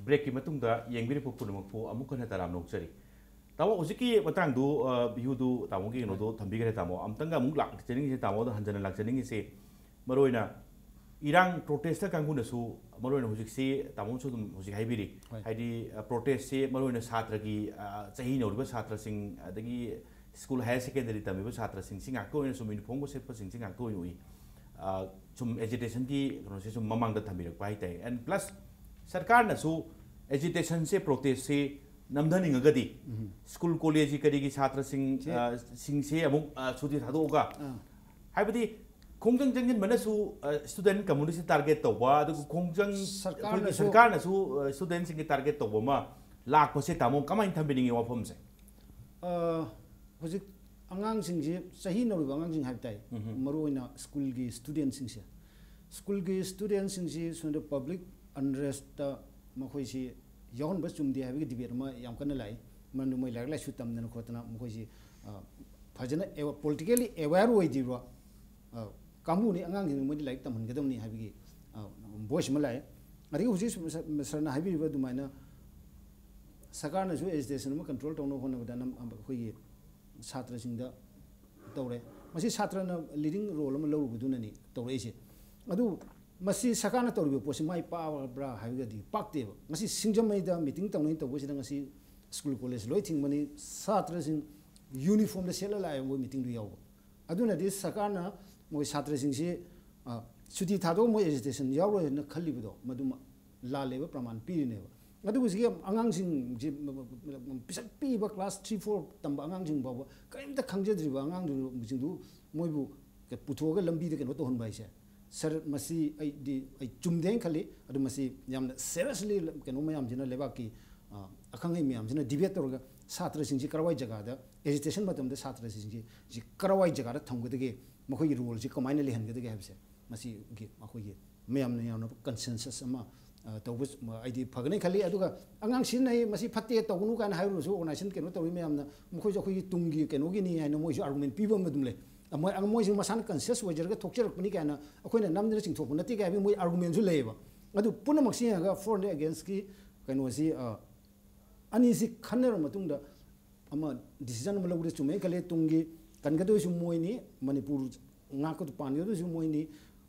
Breakꯀꯤ ꯃꯇꯨꯡꯗ ꯌꯦꯡꯕꯤꯔꯤꯕ ꯄꯨꯝꯅꯃꯛꯄꯨ ꯑꯃꯨꯛ ꯍꯟꯅ ꯇꯔꯥꯝꯅ ꯑꯣꯛꯆꯔꯤ꯫ ꯇꯥꯃꯣ, ꯍꯧꯖꯤꯛꯀꯤ ꯃꯇꯥꯡꯗꯨ, ꯑ, viewꯗꯨ ꯇꯥꯃꯣꯒꯤ ꯀꯩꯅꯣꯗꯣ ꯊꯝꯕꯤꯈ꯭ꯔꯦ, ꯇꯥꯃꯣ꯫ ꯑꯃꯨꯛꯇꯪꯒ ꯑꯃꯨꯛ ꯂꯥꯛꯆꯅꯤꯡꯉꯤꯁꯦ, ꯇꯥꯃꯣꯗ ꯍꯟꯖꯟꯅ ꯂꯥꯛꯆꯅꯤꯡꯉꯤꯁꯦ, ꯃꯔꯨꯑꯣꯏꯅ ꯏꯔꯥꯡ protester ꯀꯥꯡꯕꯨꯅꯁꯨ, ꯃꯔꯨꯑꯣꯏꯅ ꯍꯧꯖꯤꯛꯁꯤ ꯇꯥꯃꯣꯅꯁꯨ ꯑꯗꯨꯝ ꯍꯧꯖꯤꯛ ꯍꯥꯏꯕꯤꯔꯤ, ꯍꯣꯏ꯫ ꯍꯥꯏꯗꯤ, ꯑ, protestꯁꯦ ꯃꯔꯨꯑꯣꯏꯅ ꯁꯥꯇ꯭ꯔꯒꯤ, ꯑ, ꯆꯍꯤ ꯅꯧꯔꯤꯕ ꯁꯥꯇ꯭ꯔꯁꯤꯡ, ꯑꯗꯒꯤ ꯁ꯭ꯀꯨꯜ ꯍꯥꯌꯔ ꯁꯦꯀꯦꯟꯗꯔꯤ ꯇꯝꯃꯤꯕ ꯁꯥꯇ꯭ꯔꯁꯤꯡꯁꯤ ꯉꯥꯛꯇ ꯑꯣꯏꯅ ꯁꯨꯝ ꯌꯨꯅꯤꯐꯣꯔꯝꯒ ꯁꯦꯠꯄꯁꯤꯡꯁꯤ ꯉꯥꯛꯇ ꯑꯣꯏꯅ ꯎꯏ꯫ ꯑ, ꯁꯨꯝ ꯑꯦꯖꯤꯇꯦꯁꯟꯒꯤ ꯀꯩꯅꯣꯁꯦ ꯁꯨꯝ ꯃꯃꯥꯡꯗ ꯊꯝꯕꯤꯔꯛꯄ ꯍꯥꯏꯇꯥꯔꯦ꯫ ꯑꯦꯟ ꯄ꯭ꯂꯁ ꯁꯔꯀꯥꯔꯅꯁꯨ ꯑꯦꯖꯤꯇꯦꯁꯟꯁꯦ, ꯄ꯭ꯔꯣꯇꯦꯁꯁꯦ ꯅꯝꯊꯅꯤꯡꯉꯒꯗꯤ ꯁ꯭ꯀꯨꯜ ꯀꯣꯂꯦꯖꯀꯤ ꯀꯔꯤꯒꯤ ꯁꯥꯇ꯭ꯔꯁꯤꯡ, ꯁꯤ ꯑ, ꯁꯤꯡꯁꯦ ꯑꯃꯨꯛ, ꯑ, ꯁꯨꯇꯤ ꯊꯥꯗꯣꯛꯑꯒ, ꯑꯥ꯫ ꯍꯥꯏꯕꯗꯤ ꯈꯣꯡꯖꯪ ꯆꯪꯁꯤꯟꯕꯅꯁꯨ, ꯑ, ꯁ꯭ꯇꯨꯗꯦꯟ ꯀꯝꯃꯨꯅꯤꯇꯤ ꯇꯥꯔꯒꯦꯠ ꯇꯧꯕ, ꯑꯗꯨꯒ ꯈꯣꯡꯖꯪ, ꯑꯩꯈꯣꯏꯒꯤ ꯁꯔꯀꯥꯔꯅꯁꯨ ꯁꯔꯀꯥꯔꯅꯁꯨ, ꯑ, ꯁ꯭ꯇꯨꯗꯦꯟꯁꯤꯡꯒꯤ ꯇꯥꯔꯒꯦꯠ ꯇꯧꯕ ꯑꯃ ꯂꯥꯛꯄꯁꯦ, ꯇꯥꯃꯣ, ꯀꯃꯥꯏꯅ ꯊꯝꯕꯤꯅꯤꯡꯉꯤ ꯋꯥꯐꯝꯁꯦ? ꯑ, ꯍꯧꯖꯤꯛ ꯑꯉꯥꯡꯁꯤꯡꯁꯤ, ꯆꯍꯤ ꯅꯧꯔꯤꯕ ꯑꯉꯥꯡꯁꯤꯡ ꯍꯥꯏꯕ ꯇꯥꯏ, ꯎꯝꯍꯨꯝ꯫ ꯃꯔꯨꯑꯣꯏꯅ ꯁ꯭ꯀꯨꯜꯒꯤ ꯁ꯭ꯇꯨꯗꯦꯟꯁꯤꯡꯁꯦ, ꯁ꯭ꯀꯨꯜꯒꯤ ꯁ꯭ꯇꯨꯗꯦꯟꯁꯤꯡꯁꯤ ꯁꯣꯝꯗ ꯄꯕ꯭ꯂꯤꯛ ꯑꯟꯔꯦꯁꯇ ꯃꯈꯣꯏꯁꯤ ꯌꯥꯎꯍꯟꯕ ꯆꯨꯝꯗꯦ ꯍꯥꯏꯕꯒꯤ ꯗꯤꯕꯦꯠ ꯑꯃ ꯌꯥꯝ ꯀꯟꯅ ꯂꯥꯛꯏ꯫ ꯃꯔꯝꯗꯤ ꯃꯣꯏ ꯂꯥꯏꯔꯤꯛ ꯂꯥꯏꯁꯨ ꯇꯝꯗꯅ ꯈꯣꯠꯇꯅ ꯃꯈꯣꯏꯁꯤ, ꯑ, ꯐꯖꯅ ꯑꯦꯋ-, ꯄꯣꯂꯤꯇꯤꯀꯦꯜꯂꯤ ꯑꯦꯋꯦꯌꯔ ꯑꯣꯏꯗ꯭ꯔꯤꯕ, ꯑ, ꯀꯥꯡꯕꯨꯅꯤ꯫ ꯑꯉꯥꯡꯁꯤꯡ ꯃꯣꯏꯗꯤ ꯂꯥꯏꯔꯤꯛ ꯇꯝꯍꯟꯒꯗꯕꯅꯤ ꯍꯥꯏꯕꯒꯤ, ꯑ, ꯚꯣꯏꯁ ꯑꯃ ꯂꯥꯛꯑꯦ꯫ ꯑꯗꯒꯤ ꯍꯧꯖꯤꯛ ꯁ-, ꯁ-, ꯁꯥꯔꯅ ꯍꯥꯏꯕꯤꯔꯤꯕ ꯑꯗꯨꯃꯥꯏꯅ ꯁꯔꯀꯥꯔꯅꯁꯨ ꯑꯦꯖꯤꯇꯦꯁꯟ ꯑꯃ ꯀꯟꯇ꯭ꯔꯣꯜ ꯇꯧꯅꯕ ꯍꯣꯠꯅꯕꯗ ꯅꯝ-, ꯑꯩꯈꯣꯏꯒꯤ ꯁꯥꯇ꯭ꯔꯁꯤꯡꯗ ꯇꯧꯔꯦ꯫ ꯃꯁꯤ ꯁꯥꯇ꯭ꯔꯅ ꯂꯤꯗꯤꯡ ꯔꯣꯜ ꯑꯃ ꯂꯧꯔꯨꯕꯗꯨꯅꯅꯤ ꯇꯧꯔꯛꯏꯁꯦ꯫ ꯑꯗꯨ ꯃꯁꯤ ꯁꯔꯀꯥꯔꯅ ꯇꯧꯔꯤꯕ ꯄꯣꯠꯁꯤ ꯃꯥꯏ ꯄꯥꯛꯄ꯭ꯔꯥ ꯍꯥꯏꯔꯒꯗꯤ ꯄꯥꯛꯇꯦꯕ꯫ ꯉꯁꯤ ꯁꯤꯡꯖꯃꯩꯗ ꯃꯤꯇꯤꯡ ꯇꯧꯅꯩ ꯇꯧꯕꯁꯤꯗ ꯉꯁꯤ ꯁ꯭ꯀꯨꯜ ꯀꯣꯂꯦꯖ ꯂꯣꯏ ꯊꯤꯡꯕꯅꯤ, ꯁꯥꯇ꯭ꯔꯁꯤꯡ ꯌꯨꯅꯤꯐꯣꯔꯝꯗ ꯁꯦꯠꯂ ꯂꯥꯛꯑꯦ ꯃꯣꯏ ꯃꯤꯇꯤꯡꯗꯨ ꯌꯥꯎꯕ꯫ ꯑꯗꯨꯅꯗꯤ ꯁꯔꯀꯥꯔꯅ ꯃꯣꯏ ꯁꯥꯇ꯭ꯔꯁꯤꯡꯁꯤ, ꯑ, ꯁꯨꯇꯤ ꯊꯥꯗꯣꯛꯑꯒ ꯃꯣꯏ ꯑꯦꯖꯤꯇꯦꯁꯟ ꯌꯥꯎꯔꯣꯏꯅ ꯈꯜꯂꯤꯕꯗꯣ ꯃꯗꯨꯃ ꯂꯥꯜꯂꯦꯕ ꯄ꯭ꯔꯃꯥꯟ ꯄꯤꯔꯤꯅꯦꯕ꯫ ꯑꯗꯨꯒ ꯍꯧꯖꯤꯛꯀꯤ ꯑꯉꯥꯡꯁꯤꯡꯁꯤ ꯄꯤꯁꯛ ꯄꯤꯛꯏꯕ ꯀ꯭ꯂꯥꯁ ꯊ꯭ꯔꯤ ꯐꯣꯔ ꯇꯝꯕ ꯑꯉꯥꯡꯁꯤꯡ ꯐꯥꯎꯕ ꯀꯔꯤꯝꯇ ꯈꯪꯖꯗ꯭ꯔꯤꯕ ꯑꯉꯥꯡꯁꯤꯡꯗꯨ ꯃꯣꯏꯕꯨ ꯄꯨꯊꯣꯛꯑꯒ ꯂꯝꯕꯤꯗ ꯀꯩꯅꯣ ꯇꯧꯍꯟꯕ ꯍꯥꯏꯁꯦ, ꯁꯔ, ꯃꯁꯤ ꯑꯩꯗꯤ ꯑꯩ ꯆꯨꯝꯗꯦ ꯍꯥꯏꯅ ꯈꯜꯂꯤ꯫ ꯑꯗꯨ ꯃꯁꯤ ꯌꯥꯝꯅ ꯁꯦꯔꯤꯌꯁꯂꯤ ꯀꯩꯅꯣ ꯃꯌꯥꯝꯁꯤꯅ, ꯂꯩꯕꯥꯛꯀꯤ, ꯑ, ꯑꯈꯪ ꯑꯍꯩ ꯃꯌꯥꯝꯁꯤꯅ ꯗꯤꯕꯦꯠ ꯇꯧꯔꯒ ꯁꯥꯇ꯭ꯔꯁꯤꯡꯁꯤ ꯀꯔꯋꯥꯏ ꯖꯒꯥꯗ, ꯑꯦꯖꯤꯇꯦꯁꯟ ꯃꯇꯝꯗ ꯁꯥꯇ꯭ꯔꯁꯤꯡꯁꯤ ꯁꯤ ꯀꯔꯋꯥꯏ ꯖꯒꯥꯗ ꯊꯝꯒꯗꯒꯦ, ꯃꯈꯣꯏꯒꯤ ꯔꯣꯜꯁꯤ ꯀꯃꯥꯏꯅ ꯂꯩꯍꯟꯒꯗꯒꯦ ꯍꯥꯏꯕꯁꯦ ꯃꯁꯤꯒꯤ ꯑꯩꯈꯣꯏꯒꯤ ꯃꯌꯥꯝꯅ ꯌꯥꯝꯅ ꯀꯟꯁꯦꯟꯁꯁ ꯑꯃ, ꯑ, ꯇꯧꯕ, ꯑ, ꯑꯩꯗꯤ ꯐꯒꯅꯤ ꯈꯜꯂꯤ꯫ ꯑꯗꯨꯒ ꯑꯉꯥꯡ ꯁꯤꯖꯤꯟꯅꯩ, ꯃꯁꯤ ꯐꯠꯇꯦ ꯇꯧꯒꯅꯨ ꯀꯥꯏꯅ ꯍꯥꯏꯔꯨꯔꯁꯨ, ꯑꯣꯔꯒꯅꯥꯏꯖꯦꯁꯟ ꯀꯩꯅꯣ ꯇꯧꯔꯤ ꯃꯌꯥꯝꯅ ꯃꯈꯣꯏꯁꯨ ꯑꯩꯈꯣꯏꯒꯤ ꯇꯨꯡꯒꯤ ꯀꯩꯅꯣꯒꯤꯅꯤ ꯍꯥꯏꯅ ꯃꯣꯏꯁꯨ ꯑꯥꯔꯒꯨꯃꯦꯟ ꯄꯤꯕ ꯑꯃ ꯑꯗꯨꯝ ꯂꯩ꯫ ꯃꯣꯏ, ꯃꯣꯏꯁꯨ ꯃꯁꯥꯅ ꯀꯟꯁꯤꯌꯁ ꯑꯣꯏꯖꯔꯒ ꯊꯣꯛꯆꯔꯛꯄꯅꯤ ꯀꯥꯏꯅ, ꯑꯩꯈꯣꯏꯅ ꯅꯝꯗꯅ ꯆꯤꯡꯊꯣꯛꯄ ꯅꯠꯇꯦ ꯀꯥꯏ ꯍꯥꯏꯕꯒꯤ ꯃꯣꯏ ꯑꯥꯔꯒꯨꯃꯦꯟꯁꯨ ꯂꯩꯌꯦꯕ꯫ ꯑꯗꯨ ꯄꯨꯝꯅꯃꯛꯁꯤ ꯌꯦꯡꯉꯒ ꯐꯣꯔ ꯑꯦꯟ ꯑꯦꯒꯦꯟꯁꯀꯤ ꯀꯩꯅꯣꯁꯤ, ꯑ, ꯑꯅꯤꯁꯤ ꯈꯟꯅꯔꯕ ꯃꯇꯨꯡꯗ ꯑꯃ ꯗꯤꯁꯤꯖꯟ ꯑꯃ ꯂꯧꯕꯗ ꯆꯨꯝꯃꯦ ꯈꯜꯂꯦ꯫ ꯇꯨꯡꯒꯤ ꯀꯟꯒꯗꯣꯏꯁꯨ ꯃꯣꯏꯅꯤ, ꯃꯅꯤꯄꯨꯔ ꯉꯥꯛꯀꯗ ꯄꯥꯟꯒꯗꯣꯏꯁꯨ ꯃꯣꯏꯅꯤ꯫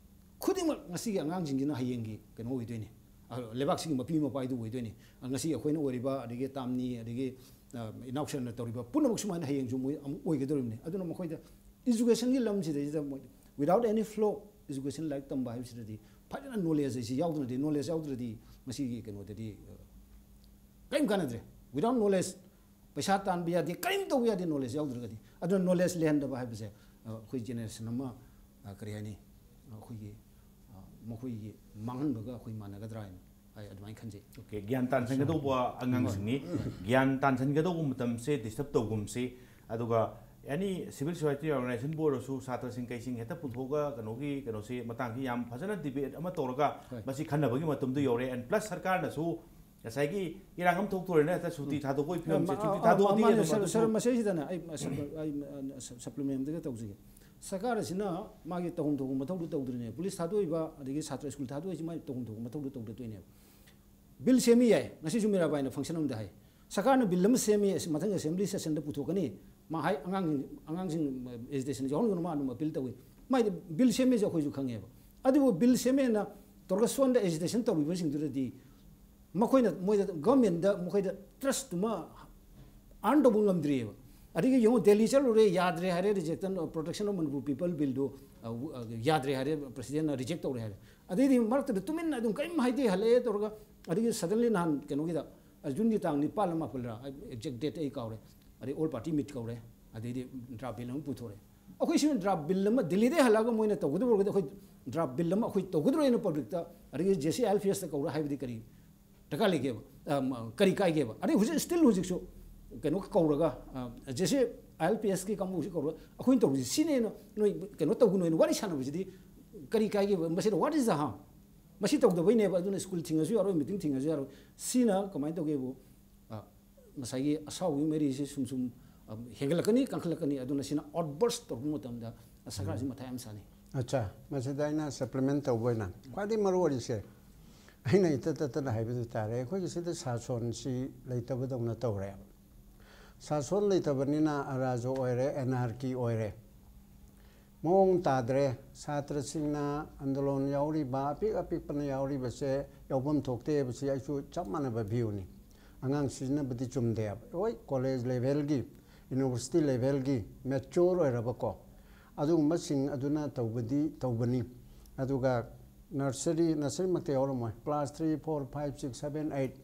ꯈꯨꯗꯤꯡꯃꯛ ꯉꯁꯤꯒꯤ ꯑꯉꯥꯡꯁꯤꯡꯁꯤꯅ ꯍꯌꯦꯡꯒꯤ ꯀꯩꯅꯣ ꯑꯣꯏꯗꯣꯏꯅꯤ꯫ ꯑ, ꯂꯩꯕꯥꯛꯁꯤꯒꯤ ꯃꯄꯤ ꯃꯄꯥ ꯍꯥꯏꯗꯨ ꯑꯣꯏꯗꯣꯏꯅꯤ꯫ ꯑ, ꯉꯁꯤ ꯑꯩꯈꯣꯏꯅ ꯑꯣꯏꯔꯤꯕ, ꯑꯗꯒꯤ ꯇꯥꯝꯅꯤ, ꯑꯗꯒꯤ, ꯑ, ꯏꯅꯥꯎꯁꯦꯟꯅ ꯇꯧꯔꯤꯕ ꯄꯨꯝꯅꯃꯛ ꯁꯨꯃꯥꯏꯅ ꯍꯌꯦꯡꯁꯨ ꯃꯣꯏ ꯑꯃꯨꯛ ꯑꯣꯏꯒꯗꯧꯔꯤꯕꯅꯤ꯫ ꯑꯗꯨꯅ ꯃꯈꯣꯏꯗ educationꯒꯤ ꯂꯝꯁꯤꯗꯩꯁꯤꯗ ꯃꯣꯏ without any flow education, ꯂꯥꯏꯔꯤꯛ ꯇꯝꯕ ꯍꯥꯏꯕꯁꯤꯗꯗꯤ ꯐꯖꯅ knowledge ꯑꯁꯤ ꯌꯥꯎꯗ꯭ꯔꯗꯤ, knowledge ꯌꯥꯎꯗ꯭ꯔꯗꯤ ꯃꯁꯤꯒꯤ ꯀꯩꯅꯣꯗꯗꯤ, ꯑ, ꯀꯔꯤꯝ ꯀꯥꯟꯅꯗ꯭ꯔꯦ꯫ Without knowledge, ꯄꯩꯁꯥ ꯇꯥꯟꯕ ꯌꯥꯗꯦ, ꯀꯔꯤꯝ ꯇꯧꯕ ꯌꯥꯗꯦ knowledge ꯌꯥꯎꯗ꯭ꯔꯒꯗꯤ꯫ ꯑꯗꯨꯅ knowledge ꯂꯩꯍꯟꯗꯕ ꯍꯥꯏꯕꯁꯦ, ꯑ, ꯑꯩꯈꯣꯏ generation ꯑꯃ, ꯑ, ꯀꯔꯤ ꯍꯥꯏꯅꯤ, ꯑꯩꯈꯣꯏꯒꯤ, ꯑ, ꯃꯈꯣꯏꯒꯤ ꯃꯥꯡꯍꯟꯕꯒ ꯑꯩꯈꯣꯏ ꯃꯥꯟꯅꯒꯗ꯭ꯔꯥ ꯍꯥꯏꯅ ꯑꯩ ꯑꯗꯨꯃꯥꯏꯅ ꯈꯟꯖꯩ꯫ Okay, ꯒ꯭ꯌꯥꯟ ꯇꯥꯟꯁꯤꯟꯒꯗꯧꯕ ꯑꯉꯥꯡꯁꯤꯡꯅꯤ꯫ ꯒ꯭ꯌꯥꯟ ꯇꯥꯟꯁꯤꯟꯒꯗꯧꯕ ꯃꯇꯝꯁꯦ disturb ꯇꯧꯒꯨꯝꯁꯤ꯫ ꯑꯗꯨꯒ any civil society organizationꯕꯨ ꯑꯣꯏꯔꯁꯨ, ꯁꯥꯇ꯭ꯔꯁꯤꯡ ꯀꯩꯁꯤꯡ ꯍꯦꯛꯇ ꯄꯨꯊꯣꯛꯑꯒ ꯀꯩꯅꯣꯒꯤ ꯀꯩꯅꯣꯁꯤ ꯃꯇꯥꯡꯁꯤ ꯌꯥꯝ ꯐꯖꯅ debate ꯑꯃ ꯇꯧꯔꯒ ꯍꯣꯏ꯫ ꯃꯁꯤ ꯈꯟꯅꯕꯒꯤ ꯃꯇꯝꯗꯨ ꯌꯧꯔꯦ꯫ And plus ꯁꯔꯀꯥꯔꯅꯁꯨ ꯉꯁꯥꯏꯒꯤ ꯏꯔꯥꯡ ꯑꯃ ꯊꯣꯛꯇꯣꯔꯦꯅ ꯍꯦꯛꯇ ꯁꯨꯇꯤ ꯊꯥꯗꯣꯛꯄꯒꯤ ꯐꯤꯕꯝꯁꯦ, ꯑ, ꯁꯨꯇꯤ ꯑ, ꯊꯥꯗꯣꯛꯑꯗꯤ ꯃꯥꯅꯦ, ꯑꯗꯨꯝ ꯁꯔ, ꯑꯗꯨꯁꯨ ꯁꯔ, ꯃꯁꯤꯁꯤꯗꯅꯦ ꯑꯩ, ꯑ, ꯁꯞ-, ꯑꯩ, ꯑ, ꯁꯞ-, supplement ꯑꯃꯇꯒ ꯇꯧꯖꯒꯦ꯫ ꯁꯔꯀꯥꯔ ꯑꯁꯤꯅ ꯃꯥꯒꯤ ꯇꯧꯐꯝ ꯊꯣꯛꯄ ꯃꯊꯧꯗꯨ ꯇꯧꯗ꯭ꯔꯤꯅꯦ꯫ ꯄꯨꯂꯤꯁ ꯊꯥꯗꯣꯛꯏꯕ, ꯑꯗꯒꯤ ꯁꯥꯇ꯭ꯔ ꯁ꯭ꯀꯨꯜ ꯊꯥꯗꯣꯛꯏꯁꯤ ꯃꯥꯒꯤ ꯇꯧꯐꯝ ꯊꯣꯛꯄ ꯃꯊꯧꯗꯨ ꯇꯧꯗ ꯇꯣꯏꯅꯦꯕ꯫ ꯕꯤꯜ ꯁꯦꯝꯃꯤ ꯌꯥꯏ, ꯉꯁꯤꯁꯨ ꯃꯤꯔꯥꯕꯥꯏꯅ function ꯑꯃꯗ ꯍꯥꯏ, ꯁꯔꯀꯥꯔꯅ ꯕꯤꯜ ꯑꯃ ꯁꯦꯝꯃꯤ, ꯑꯁꯤ ꯃꯊꯪ assembly sessionꯗ ꯄꯨꯊꯣꯛꯀꯅꯤ, ꯃꯥ ꯍꯥꯏ ꯑꯉꯥꯡꯁꯤꯡ, ꯑꯉꯥꯡꯁꯤꯡ agitation ꯌꯥꯎꯍꯟꯒꯅꯨ, ꯃꯥ ꯑꯗꯨꯝ appeal ꯇꯧꯏ꯫ ꯃꯥꯏꯗꯤ ꯕꯤꯜ ꯁꯦꯝꯃꯦꯁꯦ ꯑꯩꯈꯣꯏꯁꯨ ꯈꯪꯉꯦꯕ꯫ ꯑꯗꯨꯕꯨ ꯕꯤꯜ ꯁꯦꯝꯃꯦꯅ ꯇꯧꯔꯒ ꯁꯣꯝꯗ agitation ꯇꯧꯔꯤꯕꯁꯤꯡꯗꯨꯗꯗꯤ ꯃꯈꯣꯏꯅ, ꯃꯣꯏꯗ governmentꯗ ꯃꯈꯣꯏꯗ trustꯇꯨꯃ earn ꯇꯧꯕ ꯉꯝꯗ꯭ꯔꯤꯑꯕ꯫ ꯑꯗꯒꯤ ꯌꯦꯡꯉꯨ, ꯗꯦꯜꯂꯤ ꯆꯠꯂꯨꯔꯦ, ꯌꯥꯗ꯭ꯔꯦ ꯍꯥꯏꯔꯦ, reject, Protection of Manipur People Billꯗꯨ, ꯑ, ꯌꯥꯗ꯭ꯔꯦ ꯍꯥꯏꯔꯦ, presidentꯅ reject ꯇꯧꯔꯦ ꯍꯥꯏꯔꯦ꯫ ꯑꯗꯩꯗꯤ ꯃꯔꯛꯇꯨꯗ ꯇꯨꯃꯤꯟꯅ ꯑꯗꯨꯝ ꯀꯔꯤꯝ ꯍꯥꯏꯗꯦ, ꯍꯜꯂꯛꯑꯦ ꯇꯧꯔꯒ, ꯑꯗꯒꯤ suddenly ꯅꯍꯥꯟ ꯀꯩꯅꯣꯒꯤꯗ, ꯑ, Juneꯒꯤ ꯇꯥꯡ ꯅꯤꯄꯥꯜꯂ ꯃꯥꯄꯜꯂ, ꯑ, exact date ꯑꯩ ꯀꯥꯎꯔꯦ, ꯑꯗꯩ all party meet ꯀꯧꯔꯦ, ꯑꯗꯩꯗꯤ draft bill ꯑꯃ ꯄꯨꯊꯣꯔꯛꯑꯦ꯫ ꯑꯩꯈꯣꯏ ꯁꯤ draft bill ꯑꯃ ꯗꯤꯜꯂꯤꯗꯩ ꯍꯜꯂꯛꯑꯒ ꯃꯣꯏꯅ ꯇꯧꯒꯗꯕ ꯑꯣꯏꯔꯒꯗꯤ ꯑꯩꯈꯣꯏ draft bill ꯑꯃ ꯑꯩꯈꯣꯏ ꯇꯧꯒꯗ꯭ꯔꯣ ꯍꯥꯏꯅ publicꯇ, ꯑꯗꯒꯤ JC ILPSꯇ ꯀꯧꯔ ꯍꯥꯏꯕꯗꯤ ꯀꯔꯤ ꯗꯔꯀꯥꯔ ꯂꯩꯒꯦꯕ? ꯑ, ꯀꯔꯤ ꯀꯥꯏꯒꯦꯕ? ꯑꯗꯩ ꯍꯧꯖꯤꯛ still ꯍꯧꯖꯤꯛꯁꯨ ꯀꯩꯅꯣ ꯀꯧꯔꯒ, ꯑ, JC ILPSꯀꯤ ꯀꯥꯡꯕꯨꯁꯤ ꯀꯧꯔꯒ ꯑꯩꯈꯣꯏꯅ ꯇꯧꯔꯤꯁꯤ ꯁꯤꯅꯦꯅ ꯅꯣꯏ ꯀꯩꯅꯣ ꯇꯧꯒꯅꯨ ꯍꯥꯏꯅ ꯋꯥꯔꯤ ꯁꯥꯟꯅꯕꯁꯤꯗꯤ ꯀꯔꯤ ꯀꯥꯏꯒꯦꯕ? ꯃꯁꯤꯗ what is the harm? ꯃꯁꯤ ꯇꯧꯗꯕꯩꯅꯦꯕ꯫ ꯑꯗꯨꯅ ꯁ꯭ꯀꯨꯜ ꯊꯤꯡꯉꯁꯨ ꯌꯥꯔꯣꯏ, meeting ꯊꯤꯡꯉꯁꯨ ꯌꯥꯔꯣꯏ꯫ ꯁꯤꯅ ꯀꯃꯥꯏꯅ ꯇꯧꯒꯦꯕꯨ, ꯑ, ꯉꯁꯥꯏꯒꯤ ꯑꯁꯥꯎꯕꯒꯤ ꯃꯔꯤꯁꯤ ꯁꯨꯝ ꯁꯨꯝ, ꯑ, ꯍꯦꯟꯒꯠꯂꯛꯀꯅꯤ, ꯀꯟꯈꯠꯂꯛꯀꯅꯤ꯫ ꯑꯗꯨꯅ ꯁꯤꯅ outburst ꯇꯧꯔꯛꯄ ꯃꯇꯝꯗ ꯁꯔꯀꯥꯔꯁꯤ ꯃꯊꯥ ꯌꯥꯝ ꯁꯥꯅꯤ꯫ ꯑꯠꯆꯥ, ꯃꯁꯤꯗ ꯑꯩꯅ supplement ꯇꯧꯕ ꯑꯣꯏꯅ ꯈ꯭ꯋꯥꯏꯗꯒꯤ ꯃꯔꯨ ꯑꯣꯏꯔꯤꯁꯦ, ꯑꯩꯅ ꯏꯇꯠ ꯇꯠꯇꯅ ꯍꯥꯏꯕꯗꯨ ꯇꯥꯔꯦ, ꯑꯩꯈꯣꯏꯒꯤ ꯁꯤꯗ ꯁꯥꯁꯣꯟꯁꯤ ꯂꯩꯇꯕꯗꯧꯅ ꯇꯧꯔꯦꯕ꯫ ꯁꯥꯁꯣꯟ ꯂꯩꯇꯕꯅꯤꯅ ꯑꯔꯥꯖꯣ ꯑꯣꯏꯔꯦ, anarchy ꯑꯣꯏꯔꯦ꯫ ꯃꯑꯣꯡ ꯇꯥꯗ꯭ꯔꯦ꯫ ꯁꯥꯇ꯭ꯔꯁꯤꯡꯅ ꯑꯟꯗꯣꯂꯣꯟ ꯌꯥꯎꯔꯤꯕ, ꯑꯄꯤꯛ ꯑꯄꯤꯛꯄꯅ ꯌꯥꯎꯔꯤꯕꯁꯦ ꯌꯥꯎꯐꯝ ꯊꯣꯛꯇꯦ ꯍꯥꯏꯕꯁꯤ ꯑꯩꯁꯨ ꯆꯞ ꯃꯥꯟꯅꯕ ꯚ꯭ꯌꯨꯅꯤ꯫ ꯑꯉꯥꯡ ꯁꯤꯖꯤꯟꯅꯕꯗꯤ ꯆꯨꯝꯗꯦꯕ꯫ ꯍꯣꯏ, ꯀꯣꯂꯦꯖ ꯂꯦꯚꯦꯜꯒꯤ, ꯌꯨꯅꯤꯚꯔꯁꯤꯇꯤ ꯂꯦꯚꯦꯜꯒꯤ ꯃꯦꯆꯣꯔ ꯑꯣꯏꯔꯕꯀꯣ, ꯑꯗꯨꯒꯨꯝꯕꯁꯤꯡ ꯑꯗꯨꯅ ꯇꯧꯕꯗꯤ ꯇꯧꯕꯅꯤ꯫ ꯑꯗꯨꯒ ꯅꯔꯁꯔꯤ, ꯅꯔꯁꯔꯤꯃꯛꯇ ꯌꯥꯎꯔꯝꯃꯣꯏ, class three, four, five, six, seven, eight,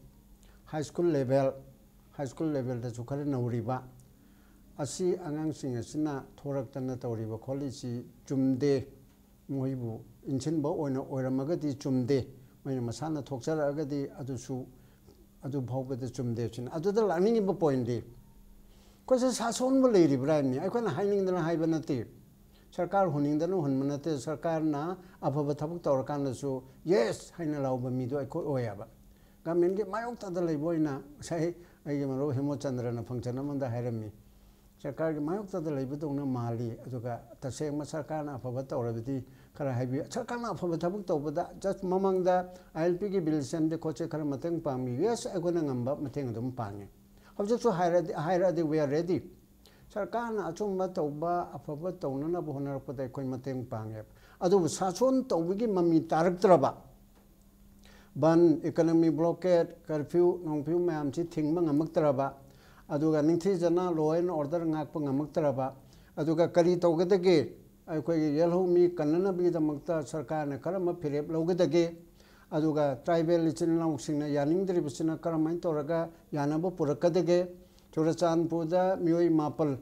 high school level, high school ꯂꯦꯚꯦꯜꯗꯁꯨ ꯈꯔ ꯅꯧꯔꯤꯕ ꯑꯁꯤ, ꯑꯉꯥꯡꯁꯤꯡ ꯑꯁꯤꯅ ꯊꯣꯔꯛꯇꯅ ꯇꯧꯔꯤꯕ ꯈꯣꯠꯂꯤꯁꯤ ꯆꯨꯝꯗꯦ꯫ ꯃꯣꯏꯕꯨ ꯏꯟꯁꯤꯟꯕ ꯑꯣꯏꯅ ꯑꯣꯏꯔꯝꯃꯒꯗꯤ ꯆꯨꯝꯗꯦ, ꯃꯣꯏꯅ ꯃꯁꯥꯅ ꯊꯣꯛꯆꯔꯛꯑꯒꯗꯤ ꯑꯗꯨꯁꯨ, ꯑꯗꯨ ꯐꯥꯎꯕꯗ ꯆꯨꯝꯗꯦ꯫ ꯁꯤꯅ ꯑꯗꯨꯗ ꯂꯥꯛꯅꯤꯡꯉꯤꯕ ꯄꯣꯏꯟꯗꯤ, ꯑꯩꯈꯣꯏꯁꯦ ꯁꯥꯁꯣꯟꯕ ꯂꯩꯔꯤꯕ꯭ꯔꯥ ꯍꯥꯏꯕꯅꯤ꯫ ꯑꯩꯈꯣꯏꯅ ꯍꯥꯏꯅꯤꯡꯗꯅ ꯍꯥꯏꯕ ꯅꯠꯇꯦ, ꯁꯔꯀꯥꯔ ꯍꯨꯟꯅꯤꯡꯗꯅ ꯍꯨꯟꯕ ꯅꯠꯇꯦ꯫ ꯁꯔꯀꯥꯔꯅ ꯑꯐꯕ ꯊꯕꯛ ꯇꯧꯔꯀꯥꯟꯗꯁꯨ "ꯌꯦꯁ" ꯍꯥꯏꯅ ꯂꯥꯎꯕ ꯃꯤꯗꯣ ꯑꯩꯈꯣꯏ ꯑꯣꯏꯌꯦꯕ꯫ ꯒꯃꯦꯟꯒꯤ ꯃꯥꯌꯣꯛꯇꯗ ꯂꯩꯕ ꯑꯣꯏꯅ ꯉꯁꯥꯏ ꯑꯩꯒꯤ ꯃꯔꯨꯞ ꯍꯦꯃꯣꯆꯟꯗ꯭ꯔꯅ ꯐꯪꯁꯟ ꯑꯃꯗ ꯍꯥꯏꯔꯝꯃꯤ, ꯁꯔꯀꯥꯔꯒꯤ ꯃꯥꯌꯣꯛꯇꯗ ꯂꯩꯕꯗꯧꯅ ꯃꯥꯜꯂꯤ꯫ ꯑꯗꯨꯒ ꯇꯁꯦꯡꯕ ꯁꯔꯀꯥꯔꯅ ꯑꯐꯕ ꯇꯧꯔꯕꯗꯤ ꯈꯔ ꯍꯥꯏꯕꯤꯌꯨ꯫ ꯁꯔꯀꯥꯔꯅ ꯑꯐꯕ ꯊꯕꯛ ꯇꯧꯕꯗ, ꯖꯁ ꯃꯃꯥꯡꯗ ꯑꯥꯏ ꯑꯦꯜ ꯄꯤꯒꯤ ꯕꯤꯜ ꯁꯦꯝꯗꯦ ꯈꯣꯠꯁꯦ, ꯈꯔ ꯃꯇꯦꯡ ꯄꯥꯡꯕꯤꯌꯨ꯫ ꯌꯦꯁ, ꯑꯩꯈꯣꯏꯅ ꯉꯝꯕ ꯃꯇꯦꯡ ꯑꯗꯨꯝ ꯄꯥꯡꯉꯤ꯫ ꯍꯧꯖꯤꯛꯁꯨ ꯍꯥꯏꯔꯗꯤ, ꯍꯥꯏꯔꯛꯑꯗꯤ we are ready꯫ ꯁꯔꯀꯥꯔꯅ ꯑꯆꯨꯝꯕ ꯇꯧꯕ, ꯑꯐꯕ ꯇꯧꯅꯅꯕ ꯍꯣꯠꯅꯔꯛꯄꯗ ꯑꯩꯈꯣꯏ ꯃꯇꯦꯡ ꯄꯥꯡꯉꯦꯕ꯫ ꯑꯗꯨꯕꯨ ꯁꯥꯁꯣꯟ ꯇꯧꯕꯒꯤ ꯃꯃꯤ ꯇꯥꯔꯛꯇ꯭ꯔꯕ, ꯕꯟ, ꯏꯀꯣꯅꯣꯃꯤ ꯕ꯭ꯂꯣꯀꯦꯠ, ꯀꯔꯐ꯭ꯌꯨ ꯅꯣꯡꯐ꯭ꯌꯨ ꯃꯌꯥꯝꯁꯤ ꯊꯤꯡꯕ ꯉꯝꯃꯛꯇ꯭ꯔꯕ, ꯑꯗꯨꯒ ꯅꯤꯡꯊꯤꯖꯅ law and order ꯉꯥꯛꯄ ꯉꯝꯃꯛꯇ꯭ꯔꯕ, ꯑꯗꯨꯒ ꯀꯔꯤ ꯇꯧꯒꯗꯒꯦ? ꯑꯩꯈꯣꯏꯒꯤ ꯌꯦꯜꯍꯧꯃꯤ ꯀꯟꯅꯅꯕꯒꯤꯗꯃꯛꯇ ꯁꯔꯀꯥꯔꯅ ꯀꯔꯝꯕ ꯐꯤꯔꯦꯞ ꯂꯧꯒꯗꯒꯦ? ꯑꯗꯨꯒ ꯇ꯭ꯔꯥꯏꯕꯦꯜ ꯏꯆꯤꯟ ꯏꯅꯥꯎꯁꯤꯡꯅ ꯌꯥꯅꯤꯡꯗ꯭ꯔꯤꯕꯁꯤꯅ ꯀꯔꯝꯍꯥꯏꯅ ꯇꯧꯔꯒ ꯌꯥꯅꯕ ꯄꯨꯔꯛꯀꯗꯒꯦ? ꯆꯨꯔꯆꯥꯟꯄꯨꯔꯗ ꯃꯤꯑꯣꯏ ꯃꯥꯄꯜ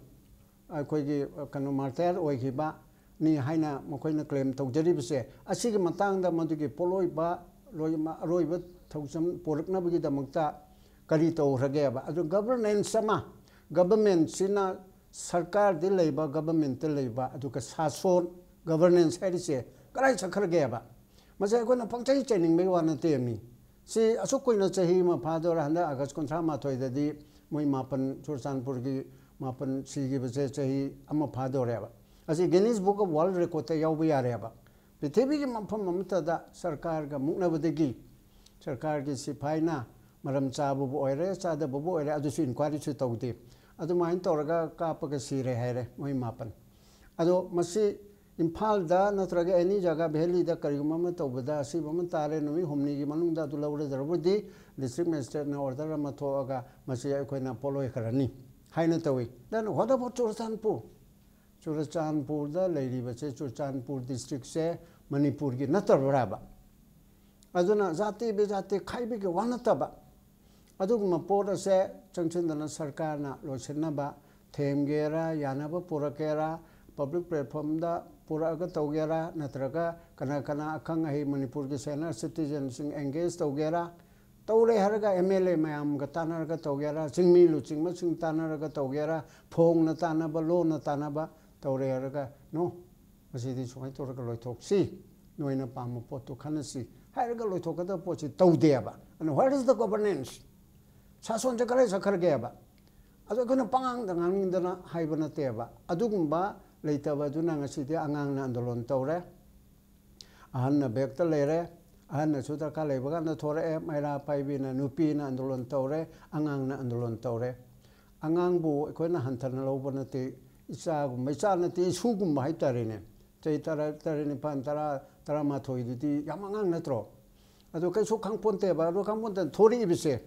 ꯑꯩꯈꯣꯏꯒꯤ, ꯑ, ꯀꯩꯅꯣ, ꯃꯥꯔꯇꯥꯌꯔ ꯑꯣꯏꯈꯤꯕꯅꯤ ꯍꯥꯏꯅ ꯃꯈꯣꯏꯅ ꯀ꯭ꯂꯦꯝ ꯇꯧꯖꯔꯤꯕꯁꯦ, ꯑꯁꯤꯒꯤ ꯃꯇꯥꯡꯗ ꯃꯗꯨꯒꯤ ꯄꯣꯠꯂꯣꯏꯕ, ꯂꯣꯏ-, ꯑꯔꯣꯏꯕ ꯊꯧꯖꯝ ꯄꯣꯔꯛꯅꯕꯒꯤꯗꯃꯛꯇ ꯀꯔꯤ ꯇꯧꯈ꯭ꯔꯒꯦꯕ? ꯑꯗꯨ ꯒꯕꯔꯅꯦꯟꯁ ꯑꯃ, ꯒꯕꯔꯃꯦꯟꯁꯤꯅ ꯁꯔꯀꯥꯔꯗ ꯂꯩꯕ, ꯒꯕꯔꯃꯦꯟꯇ ꯂꯩꯕ, ꯑꯗꯨꯒ ꯁꯥꯁꯣꯟ, ꯒꯕꯔꯅꯦꯟꯁ ꯍꯥꯏꯔꯤꯁꯦ ꯀꯗꯥꯏ ꯆꯠꯈ꯭ꯔꯒꯦꯕ? ꯃꯁꯤ ꯑꯩꯈꯣꯏꯅ ꯄꯪꯆꯩ ꯆꯩꯅꯤꯡꯕꯒꯤ ꯋꯥ ꯅꯠꯇꯦ꯫ ꯃꯤ ꯁꯤ ꯑꯁꯨꯛ ꯀꯨꯏꯅ, ꯆꯍꯤ ꯑꯃ ꯐꯥꯗꯣꯔꯦ, ꯍꯟꯗꯛ ꯑꯥꯒꯁ ꯀꯨꯟꯊ꯭ꯔꯥ ꯃꯥꯊꯣꯏꯗꯗꯤ ꯃꯣꯏ ꯃꯥꯄꯟ, ꯆꯨꯔꯆꯥꯟꯄꯨꯔꯒꯤ ꯃꯥꯄꯟ ꯁꯤꯈꯤꯕꯁꯦ ꯆꯍꯤ ꯑꯃ ꯐꯥꯗꯣꯔꯦꯕ꯫ ꯑꯁꯤ Guinness Book of World Recordꯇ ꯌꯥꯎꯕ ꯌꯥꯔꯦꯕ꯫ ꯄ꯭ꯔꯤꯊꯤꯕꯤꯒꯤ ꯃꯐꯝ ꯑꯃꯠꯇꯗ ꯁꯔꯀꯥꯔꯒ ꯃꯨꯛꯅꯕꯗꯒꯤ, ꯁꯔꯀꯥꯔꯒꯤ ꯁꯤꯐꯥꯏꯅ ꯃꯔꯝ ꯆꯥꯕꯕꯨ ꯑꯣꯏꯔꯦ, ꯆꯥꯗꯕꯕꯨ ꯑꯣꯏꯔꯦ, ꯑꯗꯨꯁꯨ ꯏꯟꯀ꯭ꯋꯥꯏꯔꯤꯁꯨ ꯇꯧꯗꯦ꯫ ꯑꯗꯨꯃꯥꯏꯅ ꯇꯧꯔꯒ ꯀꯥꯞꯄꯒ ꯁꯤꯔꯦ ꯍꯥꯏꯔꯦ ꯃꯣꯏ ꯃꯥꯄꯟ꯫ ꯑꯗꯣ ꯃꯁꯤ ꯏꯝꯐꯥꯜꯗ ꯅꯠꯇ꯭ꯔꯒ ꯑꯦꯅꯤ ꯖꯒꯥ ꯚꯦꯂꯤꯗ ꯀꯔꯤꯒꯨꯝꯕ ꯑꯃ ꯇꯧꯕꯗ ꯑꯁꯤꯕ ꯑꯃ ꯇꯥꯔꯦ, ꯅꯨꯃꯤꯠ ꯍꯨꯝꯅꯤꯒꯤ ꯃꯅꯨꯡꯗ ꯑꯗꯨ ꯂꯧꯔꯗ꯭ꯔꯕꯗꯤ ꯗꯤꯁꯇ꯭ꯔꯤꯛ ꯃꯦꯖꯤꯁꯇ꯭ꯔꯦꯠꯅ ꯑꯣꯔꯗꯔ ꯑꯃ ꯊꯣꯛꯑꯒ ꯃꯁꯤ ꯑꯩꯈꯣꯏꯅ ꯄꯣꯠꯂꯣꯏꯈ꯭ꯔꯅꯤ ꯍꯥꯏꯅ ꯇꯧꯏ꯫ Then what about Churachandpur? ꯆꯨꯔꯆꯥꯟꯄꯨꯔꯗ ꯂꯩꯔꯤꯕꯁꯦ, ꯆꯨꯔꯆꯥꯟꯄꯨꯔ ꯗꯤꯁꯇ꯭ꯔꯤꯛꯁꯦ ꯃꯅꯤꯄꯨꯔꯒꯤ ꯅꯠꯇꯕ꯭ꯔꯥꯕ? ꯑꯗꯨꯅ ꯖꯥꯇꯤ ꯕꯤꯖꯥꯇꯤ ꯈꯥꯏꯕꯒꯤ ꯋꯥ ꯅꯠꯇꯕ, ꯑꯗꯨꯒꯨꯝꯕ ꯄꯣꯠ ꯑꯁꯦ ꯆꯪꯁꯤꯟꯗꯅ ꯁꯔꯀꯥꯔꯅ ꯂꯣꯏꯁꯤꯟꯅꯕ ꯊꯦꯝꯒꯦꯔꯥ, ꯌꯥꯅꯕ ꯄꯨꯔꯛꯀꯦꯔꯥ, ꯄꯕ꯭ꯂꯤꯛ ꯄ꯭ꯂꯦꯠꯐꯣꯝꯗ ꯄꯨꯔꯛꯑꯒ ꯇꯧꯒꯦꯔꯥ, ꯅꯠꯇ꯭ꯔꯒ ꯀꯅꯥ ꯀꯅꯥ ꯑꯈꯪ ꯑꯍꯩ ꯃꯅꯤꯄꯨꯔꯒꯤ ꯁꯦꯅꯤꯌꯔ ꯁꯤꯇꯤꯖꯟꯁꯤꯡ ꯑꯦꯡꯒꯦꯖ ꯇꯧꯒꯦꯔꯥ, ꯇꯧꯔꯦ ꯍꯥꯏꯔꯒ ꯑꯦꯝ ꯑꯦꯜ ꯑꯦ ꯃꯌꯥꯝꯒ ꯇꯥꯟꯅꯔꯒ ꯇꯧꯒꯦꯔꯥ, ꯆꯤꯡꯃꯤ ꯂꯨꯆꯤꯡꯕꯁꯤꯡ ꯇꯥꯟꯅꯔꯒ ꯇꯧꯒꯦꯔꯥ, ꯐꯣꯡꯅ ꯇꯥꯟꯅꯕ, ꯂꯣꯟꯅ ꯇꯥꯟꯅꯕ ꯇꯧꯔꯦ ꯍꯥꯏꯔꯒ, "ꯅꯣ, ꯃꯁꯤꯗꯤ ꯁꯨꯃꯥꯏꯅ ꯇꯧꯔꯒ ꯂꯣꯏꯊꯣꯛꯁꯤ, ꯅꯣꯏꯅ ꯄꯥꯝꯕ ꯄꯣꯠꯇꯨ ꯈꯟꯅꯁꯤ" ꯍꯥꯏꯔꯒ ꯂꯣꯏꯊꯣꯛꯀꯗꯕ ꯄꯣꯠꯁꯤ ꯇꯧꯗꯦꯕ꯫ ꯑꯗꯨꯅ, "Where is the governance?" ꯁꯥꯁꯣꯟꯁꯦ ꯀꯗꯥꯏ ꯆꯠꯈ꯭ꯔꯒꯦꯕ? ꯑꯗꯣ ꯑꯩꯈꯣꯏꯅ ꯄꯉꯥꯡꯗ ꯉꯥꯡꯅꯤꯡꯗꯅ ꯍꯥꯏꯕ ꯅꯠꯇꯦꯕ꯫ ꯑꯗꯨꯒꯨꯝꯕ ꯂꯩꯇꯕ ꯑꯗꯨꯅ ꯉꯁꯤꯗꯤ ꯑꯉꯥꯡꯅ ꯑꯟꯗꯣꯂꯟ ꯇꯧꯔꯦ, ꯑꯍꯟꯅ ꯕꯦꯛꯇ ꯂꯩꯔꯦ, ꯑꯍꯟꯅꯁꯨ ꯗꯔꯀꯥꯔ ꯂꯩꯕ ꯀꯥꯟꯗ ꯊꯣꯔꯛꯑꯦ, ꯃꯩꯔꯥ ꯄꯥꯏꯕꯤꯅ, ꯅꯨꯄꯤꯅ ꯑꯟꯗꯣꯂꯟ ꯇꯧꯔꯦ, ꯑꯉꯥꯡꯅ ꯑꯟꯗꯣꯂꯟ ꯇꯧꯔꯦ꯫ ꯑꯉꯥꯡꯕꯨ ꯑꯩꯈꯣꯏꯅ ꯍꯟꯊꯅ ꯂꯧꯕ ꯅꯠꯇꯦ, ꯏꯆꯥꯒꯨꯝꯕ, ꯏꯆꯥ ꯅꯠꯇꯦ, ꯏꯁꯨꯒꯨꯝꯕ ꯍꯥꯏꯇꯥꯔꯦꯅꯦ꯫ ꯆꯍꯤ ꯇꯔꯥ, ꯇꯔꯦꯠ, ꯅꯤꯄꯥꯟ, ꯇꯔꯥ, ꯇꯔꯥꯃꯥꯊꯣꯏꯗꯨꯗꯤ ꯌꯥꯝ ꯑꯉꯥꯡ ꯅꯠꯇ꯭ꯔꯣ? ꯑꯗꯣ ꯀꯩꯁꯨ ꯈꯪꯄꯣꯟꯇꯦꯕ꯫ ꯑꯗꯣ ꯈꯪꯄꯣꯟꯇꯦ, ꯊꯣꯔꯛꯏꯕꯁꯦ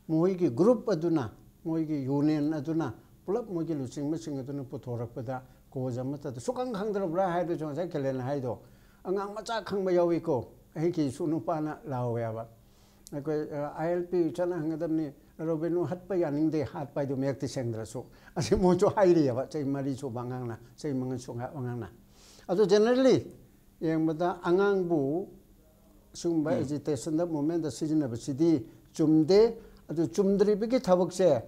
ꯃꯣꯏꯒꯤ ꯒ꯭ꯔꯨꯞ ꯑꯗꯨꯅ, ꯃꯣꯏꯒꯤ ꯌꯨꯅꯤꯌꯟ ꯑꯗꯨꯅ, ꯄꯨꯂꯞ ꯃꯣꯏꯒꯤ ꯂꯨꯆꯤꯡꯕꯁꯤꯡ ꯑꯗꯨꯅ ꯄꯨꯊꯣꯔꯛꯄꯗ ꯀꯣꯖ ꯑꯃꯠꯇꯗ ꯁꯨꯛꯈꯪ ꯈꯪꯗ꯭ꯔꯕ꯭ꯔꯥ ꯍꯥꯏꯕꯁꯨ ꯉꯁꯥꯏ ꯀꯦꯂꯦꯟꯅ ꯍꯥꯏꯗꯣ, ꯑꯉꯥꯡ ꯃꯆꯥ ꯈꯪꯕ ꯌꯥꯎꯏꯀꯣ꯫ ꯑꯩꯒꯤꯁꯨ ꯅꯨꯄꯥꯅ ꯂꯥꯎꯋꯦꯕ, ꯑꯩꯈꯣꯏ, ꯑ, ꯑꯥꯏ ꯑꯦꯜ ꯄꯤ ꯆꯠꯅ ꯍꯪꯒꯗꯕꯅꯤ, ꯔꯣꯕꯤꯟꯍꯨꯗ ꯍꯠꯄ ꯌꯥꯅꯤꯡꯗꯦ, ꯍꯥꯠꯄ ꯍꯥꯏꯗꯣ ꯃꯌꯦꯛꯇꯤ ꯁꯦꯡꯗ꯭ꯔꯁꯨ꯫ ꯑꯁꯤ ꯃꯣꯏꯁꯨ ꯍꯥꯏꯔꯤꯑꯕ, ꯆꯍꯤ ꯃꯔꯤ ꯁꯨꯕ ꯑꯉꯥꯡꯅ, ꯆꯍꯤ ꯃꯉꯥ ꯁꯨꯕ ꯑꯉꯥꯡꯅ꯫ ꯑꯗꯣ ꯖꯦꯅꯔꯦꯜꯂꯤ ꯌꯦꯡꯕꯗ ꯑꯉꯥꯡꯕꯨ ꯁꯤꯒꯨꯝꯕ ꯎꯝ꯫ ꯑꯦꯖꯤꯇꯦꯁꯟꯗ, ꯃꯨꯚꯃꯦꯟꯗ ꯁꯤꯖꯤꯟꯅꯕꯁꯤꯗꯤ ꯆꯨꯝꯗꯦ꯫ ꯑꯗꯨ ꯆꯨꯝꯗ꯭ꯔꯤꯕꯒꯤ ꯊꯕꯛꯁꯦ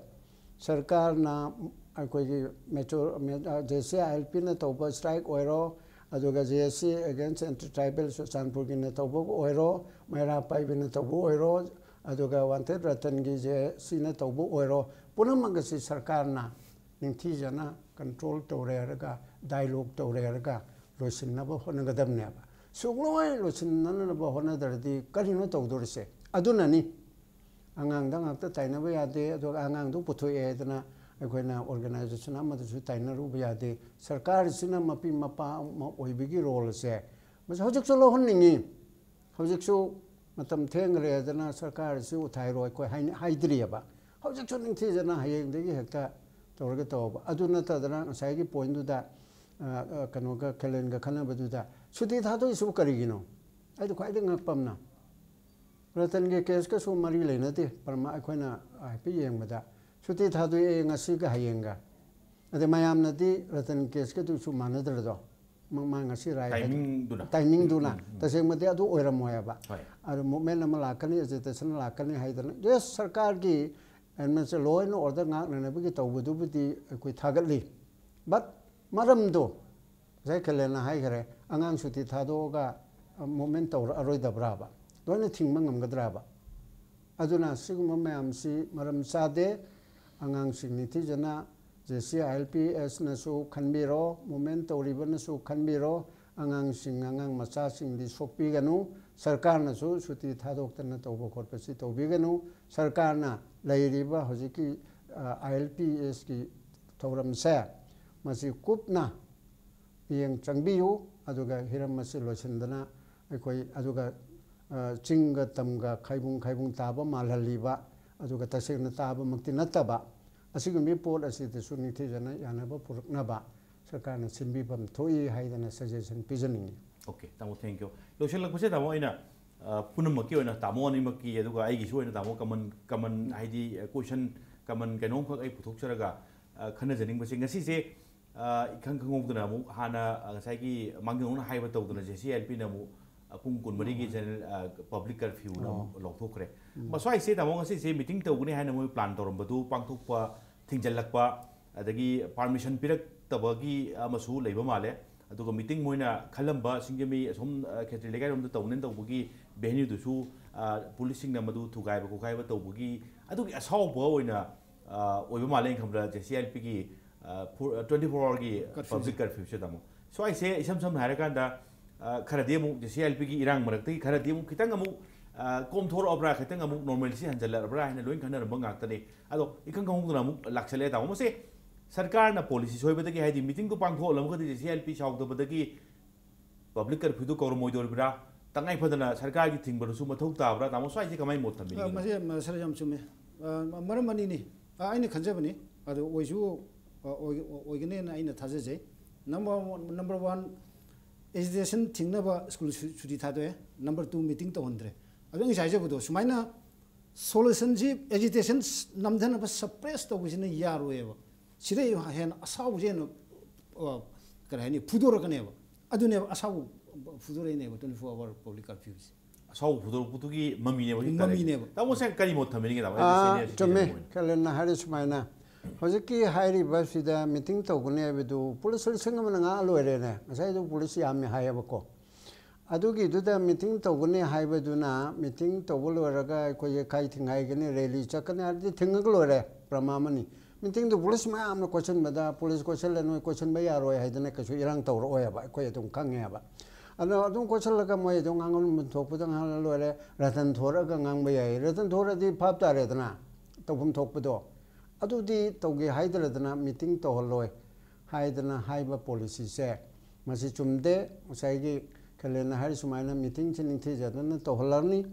ꯁꯔꯀꯥꯔꯅ, ꯑꯩꯈꯣꯏꯒꯤ mature, J C I L ꯄꯤꯅ ꯇꯧꯕ ꯁ꯭ꯇ꯭ꯔꯥꯏꯛ ꯑꯣꯏꯔꯣ, ꯑꯗꯨꯒ J S C against anti tribal ꯆꯨꯔꯆꯥꯟꯄꯨꯔꯒꯤꯅ ꯇꯧꯕ ꯑꯣꯏꯔꯣ, ꯃꯩꯔꯥ ꯄꯥꯏꯕꯤꯅ ꯇꯧꯕ ꯑꯣꯏꯔꯣ, ꯑꯗꯨꯒ ꯋꯥꯟꯇꯦꯗ ꯔꯇꯟꯒꯤ ꯖꯦ ꯑꯦꯁ ꯁꯤꯅ ꯇꯧꯕ ꯑꯣꯏꯔꯣ, ꯄꯨꯝꯅꯃꯛ ꯑꯁꯤ ꯁꯔꯀꯥꯔꯅ ꯅꯤꯡꯊꯤꯖꯅ ꯀꯟꯇ꯭ꯔꯣꯜ ꯇꯧꯔꯦ ꯍꯥꯏꯔꯒ, ꯗꯥꯏꯂꯣꯒ ꯇꯧꯔꯦ ꯍꯥꯏꯔꯒ ꯂꯣꯏꯁꯤꯟꯅꯕ ꯍꯣꯠꯅꯒꯗꯕꯅꯦꯕ꯫ ꯁꯨꯡꯂꯣꯏ ꯂꯣꯏꯁꯤꯟꯅꯅꯕ ꯍꯣꯠꯅꯗ꯭ꯔꯗꯤ ꯀꯔꯤꯅꯣ ꯇꯧꯗꯣꯔꯤꯁꯦ? ꯑꯗꯨꯅꯅꯤ ꯑꯉꯥꯡꯗ ꯉꯥꯛꯇ ꯇꯥꯏꯅꯕ ꯌꯥꯗꯦ, ꯑꯗꯨꯒ ꯑꯉꯥꯡꯗꯨ ꯄꯨꯊꯣꯛꯑꯦ ꯍꯥꯏꯗꯅ ꯑꯩꯈꯣꯏꯅ ꯑꯣꯔꯒꯅꯥꯏꯖꯦꯁꯟ ꯑꯃꯗꯁꯨ ꯇꯥꯏꯅꯔꯨꯕ ꯌꯥꯗꯦ꯫ ꯁꯔꯀꯥꯔꯁꯤꯅ ꯃꯄꯤ ꯃꯄꯥ ꯑꯃ ꯑꯣꯏꯕꯒꯤ ꯔꯣꯜ ꯑꯁꯦ ꯃꯁꯤ ꯍꯧꯖꯤꯛꯁꯨ ꯂꯧꯍꯟꯅꯤꯡꯉꯤ꯫ ꯍꯧꯖꯤꯛꯁꯨ ꯃꯇꯝ ꯊꯦꯡꯈ꯭ꯔꯦꯗꯅ ꯁꯔꯀꯥꯔꯁꯤ ꯎꯊꯥꯏꯔꯣ ꯑꯩꯈꯣꯏ ꯍꯥꯏꯅ-, ꯍꯥꯏꯗ꯭ꯔꯤꯑꯕ꯫ ꯍꯧꯖꯤꯛꯁꯨ ꯅꯤꯡꯊꯤꯖꯅ ꯍꯌꯦꯡꯗꯒꯤ ꯍꯦꯛꯇ ꯇꯧꯔꯒ ꯇꯧꯕ꯫ ꯑꯗꯨ ꯅꯠꯇꯗꯅ ꯉꯁꯥꯏꯒꯤ ꯄꯣꯏꯟꯗꯨꯗ, ꯑ, ꯑ, ꯀꯩꯅꯣꯒ ꯈꯦꯂꯦꯟꯒ ꯈꯟꯅꯕꯗꯨꯗ ꯁꯨꯇꯤ ꯊꯥꯗꯣꯛꯏꯁꯤꯕꯨ ꯀꯔꯤꯒꯤꯅꯣ? ꯑꯩꯗꯤ ꯈ꯭ꯋꯥꯏꯗꯒꯤ ꯉꯛꯄ ꯑꯃꯅ, ꯔꯇꯟꯒꯤ ꯀꯦꯁꯀꯁꯨ ꯃꯔꯤ ꯂꯩꯅꯗꯦ꯫ ꯄ꯭ꯔꯃꯥ-, ꯑꯩꯈꯣꯏꯅ ꯍꯥꯏꯐꯦꯠ ꯌꯦꯡꯕꯗ ꯁꯨꯇꯤ ꯊꯥꯗꯣꯛꯑꯦ ꯉꯁꯤꯒ ꯍꯌꯦꯡꯒ꯫ ꯑꯗꯩ ꯃꯌꯥꯝꯅꯗꯤ ꯔꯇꯟ ꯀꯦꯁꯀꯗꯨꯁꯨ ꯃꯥꯟꯅꯗ꯭ꯔꯗꯣ? ꯃ-, ꯃꯥ ꯉꯁꯤ ꯔꯥꯏ ꯍꯥꯏꯗꯣ-, ꯇꯥꯏꯃꯤꯡꯗꯨꯅ꯫ ꯇꯥꯏꯃꯤꯡꯗꯨꯅ꯫ ꯎꯝ, ꯎꯝ, ꯎꯝ꯫ ꯇꯁꯦꯡꯕꯗꯤ ꯑꯗꯨ ꯑꯣꯏꯔꯝꯃꯣꯏ ꯍꯥꯏꯕ꯫ ꯍꯣꯏ꯫ ꯑꯗꯣ ꯃꯨꯞꯃꯦꯟ ꯑꯃ ꯂꯥꯛꯀꯅꯤ, ꯑꯦꯖꯤꯇꯦꯁꯟ ꯂꯥꯛꯀꯅꯤ ꯍꯥꯏꯗꯅ, ꯌꯦꯁ, ꯁꯔꯀꯥꯔꯒꯤ ꯑꯦꯟꯃꯦꯟꯁꯦ ꯂꯣ ꯑꯦꯟ ꯑꯣꯔꯗꯔ ꯉꯥꯛꯅꯅꯕꯒꯤ ꯇꯧꯕꯗꯨꯕꯨꯗꯤ ꯑꯩꯈꯣꯏ ꯊꯥꯒꯠꯂꯤ꯫ ꯕꯠ ꯃꯔꯝꯗꯣ ꯉꯁꯥꯏ ꯈꯦꯂꯦꯟꯅ ꯍꯥꯏꯈꯔꯦ, ꯑꯉꯥꯡ ꯁꯨꯇꯤ ꯊꯥꯗꯣꯛꯑꯒ ꯃꯨꯞꯃꯦꯟ ꯇꯧꯔꯛꯑꯔꯣꯏꯗꯕ꯭ꯔꯥꯕ? ꯂꯣꯏꯅ ꯊꯤꯡꯕ ꯉꯝꯒꯗ꯭ꯔꯥꯕ? ꯑꯗꯨꯅ ꯁꯤꯒꯨꯝꯕ ꯃꯌꯥꯝꯁꯤ ꯃꯔꯝ ꯆꯥꯗꯦ꯫ ꯑꯉꯥꯡꯁꯤꯡ ꯅꯤꯡꯊꯤꯖꯅ J C I L P ꯑꯦꯁꯅꯁꯨ ꯈꯟꯕꯤꯔꯣ, ꯃꯨꯞꯃꯦꯟ ꯇꯧꯔꯤꯕꯅꯁꯨ ꯈꯟꯕꯤꯔꯣ꯫ ꯑꯉꯥꯡꯁꯤꯡ, ꯑꯉꯥꯡ ꯃꯆꯥꯁꯤꯡꯗꯤ ꯁꯣꯛꯄꯤꯒꯅꯨ꯫ ꯁꯔꯀꯥꯔꯅꯁꯨ ꯁꯨꯇꯤ ꯊꯥꯗꯣꯛꯇꯅ ꯇꯧꯕ ꯈꯣꯠꯄꯁꯤ ꯇꯧꯕꯤꯒꯅꯨ꯫ ꯁꯔꯀꯥꯔꯅ ꯂꯩꯔꯤꯕ ꯍꯧꯖꯤꯛꯀꯤ, ꯑ, ꯑꯥꯏ ꯑꯦꯜ ꯄꯤ ꯑꯦꯁꯀꯤ ꯊꯧꯔꯝꯁꯦ ꯃꯁꯤ ꯀꯨꯞꯅ ꯃꯤꯠꯌꯦꯡ ꯆꯪꯕꯤꯌꯨ꯫ ꯑꯗꯨꯒ ꯍꯤꯔꯝ ꯑꯁꯤ ꯂꯣꯏꯁꯤꯟꯗꯅ ꯑꯩꯈꯣꯏ ꯑꯗꯨꯒ, ꯑ, ꯆꯤꯡꯒ ꯇꯝꯒ ꯈꯥꯏꯕꯨꯡ ꯈꯥꯏꯕꯨꯡ ꯇꯥꯕ ꯃꯥꯜꯍꯜꯂꯤꯕ, ꯑꯗꯨꯒ ꯇꯁꯦꯡꯅ ꯇꯥꯕꯃꯛꯇꯤ ꯅꯠꯇꯕ, ꯑꯁꯤꯒꯨꯝꯕꯒꯤ ꯄꯣꯠ ꯑꯁꯤꯗꯁꯨ ꯅꯤꯡꯊꯤꯖꯅ ꯌꯥꯅꯕ ꯄꯨꯔꯛꯅꯕ ꯁꯔꯀꯥꯔꯅ ꯁꯤꯟꯕꯤꯐꯝ ꯊꯣꯛꯏ ꯍꯥꯏꯗꯅ ꯁꯖꯦꯁꯟ ꯄꯤꯖꯅꯤꯡꯏ꯫ ꯑꯣꯀꯦ, ꯇꯥꯃꯣ, thank you꯫ ꯂꯣꯏꯁꯤꯜꯂꯛꯄꯁꯦ, ꯇꯥꯃꯣ, ꯑꯩꯅ, ꯑ, ꯄꯨꯝꯅꯃꯛꯀꯤ ꯑꯣꯏꯅ, ꯇꯥꯃꯣ ꯑꯅꯤꯃꯛꯀꯤ, ꯑꯗꯨꯒ ꯑꯩꯒꯤꯁꯨ ꯑꯣꯏꯅ, ꯇꯥꯃꯣ, ꯀꯃꯟ, ꯀꯃꯟ, ꯍꯥꯏꯗꯤ, ꯑ, ꯀꯣꯏꯁꯟ, ꯀꯃꯟ ꯀꯩꯅꯣꯝꯈꯛ ꯑꯩ ꯄꯨꯊꯣꯛꯆꯔꯒ, ꯑ, ꯈꯟꯅꯖꯅꯤꯡꯕꯁꯦ, ꯉꯁꯤꯁꯦ, ꯑ, ꯏꯈꯪ ꯈꯪꯍꯧꯗꯅ ꯑꯃꯨꯛ ꯍꯥꯟꯅ, ꯑ, ꯉꯁꯥꯏꯒꯤ ꯃꯥꯡꯖꯧꯅꯅ ꯍꯥꯏꯕ ꯇꯧꯗꯅ, ꯖꯦ ꯁꯤ ꯑꯥꯏ ꯑꯦꯜ ꯄꯤꯅ ꯑꯃꯨꯛ, ꯑ, ꯄꯨꯡ ꯀꯨꯟꯃꯔꯤꯒꯤ ꯎꯝ꯫ ꯖꯦꯅꯔꯦꯜ, ꯑ, ꯄꯕ꯭ꯂꯤꯛ ꯀꯔꯐ꯭ꯌꯨꯅ ꯑꯣ꯫ ꯑꯃꯨꯛ ꯂꯧꯊꯣꯛꯈ꯭ꯔꯦ꯫ ꯎꯝ꯫ ꯃꯁ꯭ꯋꯥꯏꯁꯦ, ꯇꯥꯃꯣ, ꯉꯁꯤꯁꯦ ꯃꯤꯇꯤꯡ ꯇꯧꯒꯅꯤ ꯍꯥꯏꯅ ꯃꯣꯏ ꯄ꯭ꯂꯥꯟ ꯇꯧꯔꯝꯕꯗꯨ ꯄꯥꯡꯊꯣꯛꯄ ꯊꯤꯡꯖꯤꯜꯂꯛꯄ, ꯑꯗꯒꯤ ꯄꯥꯔꯃꯤꯁꯟ ꯄꯤꯔꯛꯇꯕꯒꯤ ꯑꯃꯁꯨ ꯂꯩꯕ ꯃꯥꯜꯂꯦ꯫ ꯑꯗꯨꯒ ꯃꯤꯇꯤꯡ ꯃꯣꯏꯅ ꯈꯜꯂꯝꯕ ꯁꯤꯡꯖꯃꯩ ꯑꯁꯣꯝ, ꯑ, ꯈꯦꯇ꯭ꯔꯤ ꯂꯩꯀꯥꯏꯔꯣꯝꯗ ꯇꯧꯅꯦꯅ ꯇꯧꯕꯒꯤ ꯚꯦꯅ꯭ꯌꯨꯗꯨꯁꯨ, ꯑ, ꯄꯨꯂꯤꯁꯁꯤꯡꯅ ꯃꯗꯨ ꯊꯨꯒꯥꯏꯕ ꯈꯣꯠꯀꯥꯏꯕ ꯇꯧꯕꯒꯤ ꯑꯗꯨꯒꯤ ꯑꯁꯥꯎꯕ ꯑꯣꯏꯅ, ꯑ, ꯑꯣꯏꯕ ꯃꯥꯜꯂꯦ꯫ ꯑꯩꯅ ꯈꯟꯕꯗ ꯖꯦ ꯁꯤ ꯑꯥꯏ ꯑꯦꯜ ꯄꯤꯒꯤ, ꯑ, ꯐꯣꯔ-, ꯑ, twenty four hourꯒꯤ ꯀꯔꯐ꯭ꯌꯨꯁꯦ꯫ Public curfewꯁꯦ, ꯇꯥꯃꯣ꯫ ꯁ꯭ꯋꯥꯏꯁꯦ ꯏꯁꯝ ꯁꯝꯅ ꯍꯥꯏꯔꯀꯥꯟꯗ, ꯑ, ꯈꯔꯗꯤ ꯑꯃꯨꯛ ꯖꯦ ꯁꯤ ꯑꯥꯏ ꯑꯦꯜ ꯄꯤꯒꯤ ꯏꯔꯥꯡ ꯃꯔꯛꯇꯒꯤ ꯈꯔꯗꯤ ꯑꯃꯨꯛ ꯈꯤꯇꯪ ꯑꯃꯨꯛ, ꯑ, ꯀꯣꯝꯊꯣꯔꯛꯑꯕ꯭ꯔꯥ, ꯈꯤꯇꯪ ꯑꯃꯨꯛ normalcy ꯍꯟꯖꯜꯂꯛꯑꯕ꯭ꯔꯥ ꯍꯥꯏꯅ ꯂꯣꯏ ꯈꯟꯅꯔꯝꯕ ꯉꯥꯛꯇꯅꯤ꯫ ꯑꯗꯣ ꯏꯈꯪ ꯈꯪꯍꯧꯗꯅ ꯑꯃꯨꯛ ꯂꯥꯛꯁꯜꯂꯛꯑꯦ꯫ ꯇꯥꯃꯣ, ꯃꯁꯤ ꯁꯔꯀꯥꯔꯅ policy ꯁꯣꯏꯕꯗꯒꯤ, ꯍꯥꯏꯗꯤ meetingꯗꯨ ꯄꯥꯡꯊꯣꯛꯍꯜꯂꯝꯃꯒꯗꯤ C I L P ꯁꯥꯎꯗꯕꯗꯒꯤ public curfewꯗꯨ ꯀꯧꯔꯝꯃꯣꯏꯗꯣꯔꯤꯕ꯭ꯔꯥ? ꯇꯉꯥꯏ ꯐꯗꯅ ꯁꯔꯀꯥꯔꯒꯤ ꯊꯤꯡꯕꯗꯨꯁꯨ ꯃꯊꯧ ꯇꯥꯕ꯭ꯔꯥ? ꯇꯥꯃꯣ, ꯁ꯭ꯋꯥꯏꯁꯦ ꯀꯃꯥꯏꯅ ꯃꯣꯠ ꯊꯝꯕꯤꯅꯤꯡꯉꯤꯅꯣ? ꯑ, ꯃꯁꯤ, ꯃ-, ꯁꯥꯔ, ꯌꯥꯝ ꯆꯨꯝꯃꯦ꯫ ꯑ, ꯃ-, ꯃꯔꯝ ꯑꯅꯤꯅꯤ꯫ ꯑ, ꯑꯩꯅ ꯈꯟꯖꯕꯅꯤ꯫ ꯑꯗꯨ ꯑꯣꯏꯁꯨ, ꯑ, ꯑꯣꯏ-, ꯑꯣꯏꯒꯅꯦꯅ ꯑꯩꯅ ꯊꯥꯖꯖꯩ꯫ Number one, number one, agitation ꯊꯤꯡꯅꯕ school ꯁꯨ-, ꯁꯨꯇꯤ ꯊꯥꯗꯣꯛꯑꯦ꯫ Number two, meeting ꯇꯧꯍꯟꯗ꯭ꯔꯦ꯫ ꯑꯗꯨ ꯑꯩ ꯉꯁꯥꯏ ꯍꯥꯏꯖꯕꯗꯣ, ꯁꯨꯃꯥꯏꯅ solutionꯁꯤ agitation ꯅꯝꯊꯅꯕ suppress ꯇꯧꯕꯁꯤꯅ ꯌꯥꯔꯣꯏꯕ꯫ ꯁꯤꯗꯩ ꯍꯦꯟꯅ ꯑꯁꯥꯎꯕꯁꯦ ꯍꯦꯟꯅ, ꯑ, ꯀꯔꯤ ꯍꯥꯏꯅꯤ, ꯐꯨꯗꯣꯔꯛꯀꯅꯦꯕ꯫ ꯑꯗꯨꯅꯦꯕ ꯑꯁꯥꯎꯕ ꯐꯨꯗꯣꯔꯛꯏꯅꯦꯕ twenty four hour public curfewꯁꯦ꯫ ꯑꯁꯥꯎꯕ ꯐꯨꯗꯣꯔꯛꯄꯗꯨꯒꯤ ꯃꯃꯤꯅꯦꯕ ꯍꯧꯖꯤꯛ ꯃꯃꯤꯅꯦꯕ꯫ ꯇꯥꯔꯤꯁꯦ꯫ ꯇꯥꯃꯣ, ꯁꯦ ꯀꯔꯤ ꯃꯣꯠ ꯊꯝꯕꯤꯅꯤꯡꯉꯦ, ꯇꯥꯃꯣ? ꯑꯥ, Senior citizen ꯆꯨꯝꯃꯦ꯫ ꯑꯣꯏꯅ꯫ ꯀꯂꯦꯟꯅ ꯍꯥꯏꯔꯤ ꯁꯨꯃꯥꯏꯅ, ꯍꯧꯖꯤꯛꯀꯤ ꯍꯥꯏꯔꯤꯕꯁꯤꯗ meeting ꯇꯧꯒꯅꯤ ꯍꯥꯏꯕꯗꯨ police ꯂꯤꯁꯤꯡ ꯑꯃꯅ ꯉꯥꯛ ꯂꯣꯏꯔꯦꯅꯦ꯫ ꯉꯁꯥꯏꯗꯨ police ꯌꯥꯝꯃꯦ ꯍꯥꯏꯌꯦꯕꯀꯣ꯫ ꯑꯗꯨꯒꯤꯗꯨꯗ meeting ꯇꯧꯒꯅꯤ ꯍꯥꯏꯕꯗꯨꯅ, meeting ꯇꯧꯕ ꯂꯣꯏꯔꯒ ꯑꯩꯈꯣꯏꯁꯦ ꯀꯥꯏ ꯊꯤꯡꯒꯥꯏꯒꯅꯤ, rally ꯆꯠꯀꯅꯤ ꯍꯥꯏꯔꯗꯤ ꯊꯤꯡꯉꯒ ꯂꯣꯏꯔꯦ, ꯄ꯭ꯔꯃꯥ ꯑꯃꯅꯤ꯫ Meetingꯗꯨ police ꯃꯌꯥꯝꯅ ꯀꯣꯏꯁꯤꯟꯕꯗ, police ꯀꯣꯏꯁꯤꯜꯂꯦ, ꯅꯣꯏ ꯀꯣꯏꯁꯤꯟꯕ ꯌꯥꯔꯣꯏ ꯍꯥꯏꯗꯅ ꯀꯩꯁꯨ ꯏꯔꯥꯡ ꯇꯧꯔꯛꯑꯣꯏꯕ, ꯑꯩꯈꯣꯏ ꯑꯗꯨꯝ ꯈꯪꯉꯦꯕ꯫ ꯑꯗꯣ ꯑꯗꯨꯝ ꯀꯣꯏꯁꯤꯜꯂꯒ ꯃꯣꯏ ꯑꯗꯨꯝ ꯉꯥꯡꯐꯝ ꯊꯣꯛꯄꯗ ꯉꯥꯡꯂ ꯂꯣꯏꯔꯦ꯫ ꯔꯇꯟ ꯊꯣꯔꯛꯑꯒ ꯉꯥꯡꯕ ꯌꯥꯏ, ꯔꯇꯟ ꯊꯣꯔꯛꯑꯗꯤ ꯐꯥꯞ ꯇꯥꯔꯦꯗꯅ, ꯇꯧꯐꯝ ꯊꯣꯛꯄꯗꯣ꯫ ꯑꯗꯨꯗꯤ ꯇꯧꯒꯦ ꯍꯥꯏꯗ꯭ꯔꯗꯅ meeting ꯇꯧꯍꯜꯂꯣꯏ ꯍꯥꯏꯗꯅ ꯍꯥꯏꯕ policyꯁꯦ, ꯃꯁꯤ ꯆꯨꯝꯗꯦ꯫ ꯉꯁꯥꯏꯒꯤ ꯀꯂꯦꯟꯅ ꯍꯥꯏꯔꯤ ꯁꯨꯃꯥꯏꯅ meetingꯁꯤ ꯅꯤꯡꯊꯤꯖꯗꯅ ꯇꯧꯍꯜꯂꯅꯤ,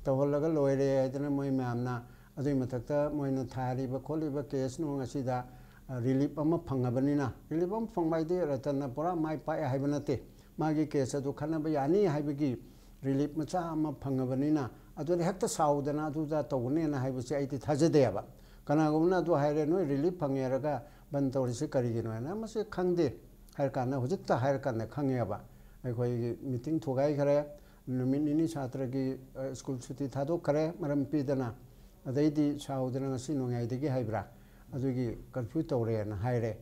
ꯇꯧꯍꯜꯂꯒ ꯂꯣꯏꯔꯦ ꯍꯥꯏꯗꯅ ꯃꯣꯏ ꯃꯌꯥꯝꯅ, ꯑꯗꯨꯒꯤ ꯃꯊꯛꯇ ꯃꯣꯏꯅ ꯊꯥꯔꯤꯕ ꯈꯣꯠꯂꯤꯕ case ꯅꯨꯡ ꯑꯁꯤꯗ, ꯑ, relief ꯑꯃ ꯐꯪꯉꯕꯅꯤꯅ, relief ꯑꯃ ꯐꯪꯕ ꯍꯥꯏꯗꯤ ꯔꯇꯟꯅ ꯄꯨꯔꯥ ꯃꯥꯏ ꯄꯥꯛꯑꯦ ꯍꯥꯏꯕ ꯅꯠꯇꯦ, ꯃꯥꯒꯤ case ꯑꯗꯨ ꯈꯟꯅꯕ ꯌꯥꯅꯤ ꯍꯥꯏꯕꯒꯤ relief ꯃꯆꯥ ꯑꯃ ꯐꯪꯉꯕꯅꯤꯅ, ꯑꯗꯨꯗ ꯍꯦꯛꯇ ꯁꯥꯎꯗꯅ ꯑꯗꯨꯗ ꯇꯧꯒꯅꯦꯅ ꯍꯥꯏꯕꯁꯦ ꯑꯩꯗꯤ ꯊꯥꯖꯗꯦꯕ꯫ ꯀꯅꯥꯒꯨꯝꯕꯅ ꯑꯗꯨ ꯍꯥꯏꯔꯦ, "ꯅꯣꯏ relief ꯐꯪꯉꯦ ꯍꯥꯏꯔꯒ ꯕꯟ ꯇꯧꯔꯤꯁꯤ ꯀꯔꯤꯒꯤꯅꯣ?" ꯍꯥꯏꯅ, ꯃꯁꯤ ꯈꯪꯗꯦ ꯍꯥꯏꯔ ꯀꯥꯟꯗ, ꯍꯧꯖꯤꯛꯇ ꯍꯥꯏꯔ ꯀꯥꯟꯗ ꯈꯪꯉꯦꯕ꯫ ꯑꯩꯈꯣꯏꯒꯤ meeting ꯊꯨꯒꯥꯏꯈ꯭ꯔꯦ, ꯅꯨꯃꯤꯠ ꯅꯤꯅꯤ ꯁꯥꯇ꯭ꯔꯒꯤ, ꯑ, school ꯁꯨꯇꯤ ꯊꯥꯗꯣꯛꯈ꯭ꯔꯦ ꯃꯔꯝ ꯄꯤꯗꯅ, ꯑꯗꯩꯗꯤ ꯁꯥꯎꯗꯅ ꯉꯁꯤ ꯅꯣꯡꯌꯥꯏꯗꯒꯤ ꯍꯥꯏꯕ꯭ꯔꯥ, ꯑꯗꯨꯒꯤ curfew ꯇꯧꯔꯦꯅ ꯍꯥꯏꯔꯦ꯫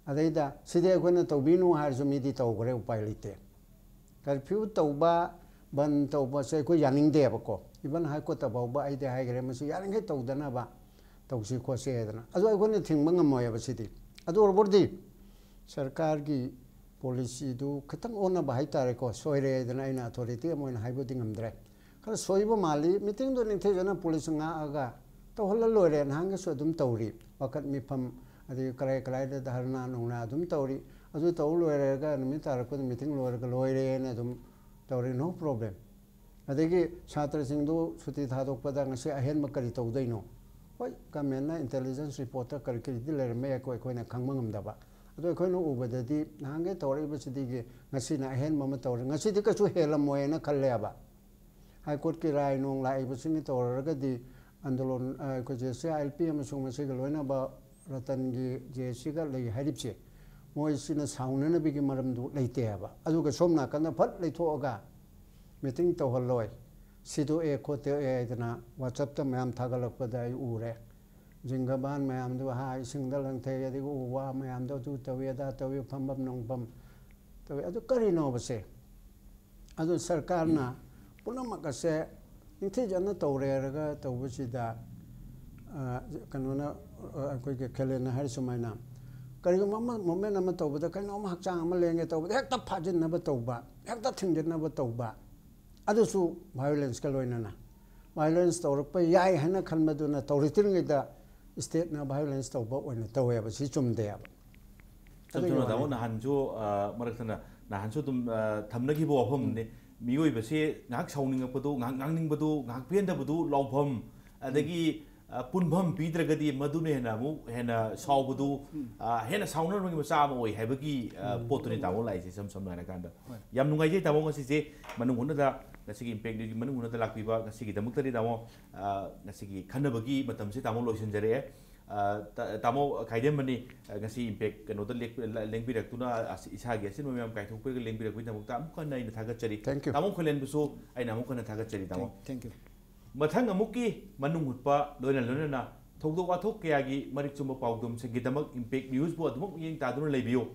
ꯑꯗꯩꯗ ꯁꯤꯗꯤ ꯑꯩꯈꯣꯏꯅ ꯇꯧꯕꯤꯅꯨ ꯍꯥꯏꯔꯁꯨ ꯃꯤꯗꯤ ꯇꯧꯈ꯭ꯔꯦ, ꯎꯄꯥꯏ ꯂꯩꯇꯦ꯫ Curfew ꯇꯧꯕ, ꯕꯟ ꯇꯧꯕꯁꯦ ꯑꯩꯈꯣꯏ ꯌꯥꯅꯤꯡꯗꯦꯕꯀꯣ꯫ Even High Courtꯇ ꯐꯥꯎꯕ ꯑꯩꯗꯤ ꯍꯥꯏꯈ꯭ꯔꯦ, ꯃꯁꯤ ꯌꯥꯔꯤꯈꯩ ꯇꯧꯗꯅꯕ ꯇꯧꯁꯤ ꯈꯣꯠꯁꯤ ꯍꯥꯏꯗꯅ꯫ ꯑꯗꯣ ꯑꯩꯈꯣꯏꯅ ꯊꯤꯡꯕ ꯉꯝꯃꯣꯏꯕ ꯁꯤꯗꯤ꯫ ꯑꯗꯨ ꯑꯣꯏꯔꯕꯗꯤ ꯁꯔꯀꯥꯔꯒꯤ policyꯗꯨ ꯈꯤꯇꯪ ꯑꯣꯟꯅꯕ ꯍꯥꯏꯇꯥꯔꯦꯀꯣ, ꯁꯣꯏꯔꯦ ꯍꯥꯏꯗꯅ ꯑꯩꯅ authority ꯑꯃ ꯑꯣꯏꯅ ꯍꯥꯏꯕꯗꯤ ꯉꯝꯗ꯭ꯔꯦ꯫ ꯈꯔ ꯁꯣꯏꯕ ꯃꯥꯜꯂꯤ꯫ ꯃꯤꯇꯤꯡꯗꯣ ꯅꯤꯡꯊꯤꯖꯅ ꯄꯨꯂꯤꯁ ꯉꯥꯛꯑꯒ ꯇꯧꯍꯜꯂ ꯂꯣꯏꯔꯦ꯫ ꯅꯍꯥꯟꯒꯁꯨ ꯑꯗꯨꯝ ꯇꯧꯔꯤ, ꯋꯥꯀꯠ ꯃꯤꯐꯝ, ꯑꯗꯒꯤ ꯀꯔꯥꯏ ꯀꯔꯥꯏꯗ ꯙꯔꯅꯥ ꯅꯨꯡꯅꯥ ꯑꯗꯨꯝ ꯇꯧꯔꯤ꯫ ꯑꯗꯨ ꯇꯧ ꯂꯣꯏꯔꯒ ꯅꯨꯃꯤꯠ ꯇꯥꯔꯛꯄꯗ ꯃꯤꯇꯤꯡ ꯂꯣꯏꯔꯒ ꯂꯣꯏꯔꯦꯅ ꯑꯗꯨꯝ ꯇꯧꯔꯤ, no problem꯫ ꯑꯗꯒꯤ ꯁꯥꯇ꯭ꯔꯁꯤꯡꯗꯨ ꯁꯨꯇꯤ ꯊꯥꯗꯣꯛꯄꯗ ꯉꯁꯤ ꯑꯍꯦꯟꯕ ꯀꯔꯤ ꯇꯧꯗꯣꯏꯅꯣ? ꯍꯣꯏ, ꯒꯃꯦꯟꯅ ꯏꯟꯇꯦꯂꯤꯖꯦꯟꯁ ꯔꯤꯄꯣꯔꯠꯇ ꯀꯔꯤ ꯀꯔꯤꯗꯤ ꯂꯩꯔꯝꯕ ꯌꯥꯏꯀꯣ, ꯑꯩꯈꯣꯏꯅ ꯈꯪꯕ ꯉꯝꯗꯕ꯫ ꯑꯗꯣ ꯑꯩꯈꯣꯏꯅ ꯎꯕꯗꯗꯤ ꯅꯍꯥꯟꯈꯩ ꯇꯧꯔꯛꯏꯕꯁꯤꯗꯒꯤ ꯉꯁꯤꯅ ꯑꯍꯦꯟꯕ ꯑꯃ ꯇꯧꯔꯦ, ꯉꯁꯤꯗꯤ ꯀꯩꯁꯨ ꯍꯦꯜꯂꯝꯃꯣꯏꯅ ꯈꯜꯂꯦꯕ꯫ ꯍꯥꯏ ꯀꯣꯔꯠꯀꯤ ꯔꯥꯏ ꯅꯣꯡ ꯂꯥꯛꯏꯕꯁꯤꯡꯅ ꯇꯧꯔꯒꯗꯤ ꯑꯟꯗꯣꯂꯟ, ꯑ, ꯑꯩꯈꯣꯏ J C I L P ꯑꯃꯁꯨꯡ ꯃꯁꯤꯒ ꯂꯣꯏꯅꯕ ꯔꯇꯟꯒꯤ ꯖꯦ ꯁꯤꯒ ꯂꯩ ꯍꯥꯏꯔꯤꯕꯁꯦ, ꯃꯣꯏꯁꯤꯅ ꯁꯥꯎꯅꯅꯕꯒꯤ ꯃꯔꯝꯗꯨ ꯂꯩꯇꯦ ꯍꯥꯏꯕ꯫ ꯑꯗꯨꯒ ꯁꯣꯝ ꯅꯥꯀꯟꯗ ꯐꯠ ꯂꯩꯊꯣꯛꯑꯒ ꯃꯤꯇꯤꯡ ꯇꯧꯍꯜꯂꯣꯏ, ꯁꯤꯗꯣꯛꯑꯦ ꯈꯣꯠꯇꯣꯛꯑꯦ ꯍꯥꯏꯗꯅ ꯋꯥꯆꯞꯇ ꯃꯌꯥꯝ ꯊꯥꯒꯠꯂꯛꯄꯗ ꯑꯩ ꯎꯔꯦ꯫ ꯖꯤꯡꯒꯕꯥꯟ ꯃꯌꯥꯝꯗꯨ ꯍꯥ ꯏꯁꯤꯡꯗ ꯂꯪꯊꯩ, ꯑꯗꯒꯤ ꯎ ꯋꯥ ꯃꯌꯥꯝꯗꯣ ꯑꯗꯨ ꯇꯧꯏ ꯑꯗꯥ ꯇꯧꯏ, ꯐꯝꯐꯝ ꯅꯣꯡꯐꯝ ꯇꯧꯏ꯫ ꯑꯗꯨ ꯀꯔꯤꯅꯣꯕꯁꯦ? ꯑꯗꯨ ꯁꯔꯀꯥꯔꯅ ꯄꯨꯝꯅꯃꯛ ꯑꯁꯦ ꯅꯤꯡꯊꯤꯖꯅ ꯇꯧꯔꯦꯔꯒ ꯇꯧꯕꯁꯤꯗ, ꯑ, ꯀꯩꯅꯣꯅ, ꯑ, ꯑꯩꯈꯣꯏꯒꯤ ꯈꯦꯂꯦꯟꯅ ꯍꯥꯏꯔꯤ ꯁꯨꯃꯥꯏꯅ, ꯀꯔꯤꯒꯨꯝꯕ ꯑꯃ movement ꯑꯃ ꯇꯧꯕꯗ ꯀꯩꯅꯣꯝꯃ ꯍꯛꯆꯥꯡ ꯑꯃ ꯂꯦꯡꯒꯦ ꯇꯧꯕꯗ ꯍꯦꯛꯇ ꯐꯥꯖꯤꯟꯅꯕ ꯇꯧꯕ, ꯍꯦꯛꯇ ꯊꯤꯡꯖꯤꯟꯅꯕ ꯇꯧꯕ, ꯑꯗꯨꯁꯨ violenceꯀ ꯂꯣꯏꯅꯅ꯫ Violence ꯇꯧꯔꯛꯄ ꯌꯥꯏ ꯍꯥꯏꯅ ꯈꯟꯕꯗꯨꯅ ꯇꯧꯔꯛꯇ꯭ꯔꯤꯉꯩꯗ stateꯅ violence ꯇꯧꯕ ꯑꯣꯏꯅ ꯇꯧꯋꯦꯕ꯫ ꯁꯤ ꯆꯨꯝꯗꯦꯕ꯫ ꯏꯆꯝ ꯆꯝꯅ, ꯇꯥꯃꯣ, ꯅꯍꯥꯟꯁꯨ, ꯑ, ꯃꯔꯛ ꯊꯠꯅ ꯅꯍꯥꯟꯁꯨ ꯑꯗꯨꯝ, ꯑ, ꯊꯝꯅꯈꯤꯕ ꯋꯥꯐꯝꯅꯤ꯫ ꯃꯤꯑꯣꯏꯕꯁꯦ ꯉꯥꯏꯍꯥꯛ ꯁꯥꯎꯅꯤꯡꯉꯛꯄꯗꯨ, ꯉꯥꯏꯍꯥꯛ ꯉꯥꯡꯅꯤꯡꯕꯗꯨ, ꯉꯥꯏꯍꯥꯛ ꯄꯦꯟꯗꯕꯗꯨ, ꯂꯥꯎꯐꯝ, ꯑꯗꯒꯤ, ꯑ, ꯄꯨꯟꯐꯝ ꯄꯤꯗ꯭ꯔꯒꯗꯤ ꯃꯗꯨꯅ ꯍꯦꯟꯅ ꯑꯃꯨꯛ ꯍꯦꯟꯅ ꯁꯥꯎꯕꯗꯨ, ꯑ, ꯍꯦꯟꯅ ꯁꯥꯎꯅꯅꯕꯒꯤ ꯃꯆꯥꯛ ꯑꯃ ꯑꯣꯏ ꯍꯥꯏꯕꯒꯤ, ꯑ, ꯄꯣꯠꯇꯨꯅꯤ ꯇꯥꯃꯣ ꯂꯥꯛꯏꯁꯦ, ꯏꯁꯝ ꯁꯝꯅ ꯍꯥꯏꯔꯀꯥꯟꯗ꯫ ꯌꯥꯝ ꯅꯨꯡꯉꯥꯏꯖꯩ ꯇꯥꯃꯣ ꯉꯁꯤꯁꯦ ꯃꯅꯨꯡ ꯍꯨꯠꯅꯗ, ꯉꯁꯤꯒꯤ Impact Newsꯀꯤ ꯃꯅꯨꯡ ꯍꯨꯠꯅꯗ ꯂꯥꯛꯄꯤꯕ꯫ ꯉꯁꯤꯒꯤꯗꯃꯛꯇꯗꯤ ꯇꯥꯃꯣ, ꯑ, ꯉꯁꯤꯒꯤ ꯈꯟꯅꯕꯒꯤ ꯃꯇꯝꯁꯦ ꯇꯥꯃꯣ ꯂꯣꯏꯁꯤꯟꯖꯔꯛꯑꯦ꯫ ꯑ, ꯇꯥ-, ꯇꯥꯃꯣ ꯈꯥꯏꯗꯦꯝꯕꯅꯤ, ꯑ, ꯉꯁꯤ Impact ꯀꯩꯅꯣꯗ ꯂꯦꯛ-, ꯂ-, ꯂꯦꯡꯕꯤꯔꯛꯇꯨꯅ, ꯑꯁ, ꯏꯁꯥꯒꯤ ꯑꯁꯤꯟꯕ ꯃꯌꯥꯝ ꯀꯥꯏꯊꯣꯛꯄꯤꯔꯒ ꯂꯦꯡꯕꯤꯔꯛꯄꯒꯤꯗꯃꯛꯇ ꯑꯃꯨꯛ ꯍꯟꯅ ꯑꯩꯅ ꯊꯥꯒꯠꯆꯔꯤ꯫ Thank you. ꯇꯥꯃꯣ ꯈꯣꯏꯂꯦꯟꯕꯨꯁꯨ ꯑꯩꯅ ꯑꯃꯨꯛ ꯍꯟꯅ ꯊꯥꯒꯠꯆꯔꯤ, ꯇꯥꯃꯣ꯫ Thank you. ꯃꯊꯪ ꯑꯃꯨꯛꯀꯤ ꯃꯅꯨꯡ ꯍꯨꯠꯄ ꯂꯣꯏꯅ ꯂꯣꯏꯅꯅ ꯊꯧꯗꯣꯛ ꯋꯥꯊꯣꯛ ꯀꯌꯥꯒꯤ ꯃꯔꯤꯛ ꯆꯨꯝꯕ ꯄꯥꯎꯗꯝꯁꯤꯡꯒꯤꯗꯃꯛ Impact Newsꯕꯨ ꯑꯗꯨꯃꯛ ꯃꯤꯠꯌꯦꯡ ꯇꯥꯗꯨꯅ ꯂꯩꯕꯤꯌꯨ꯫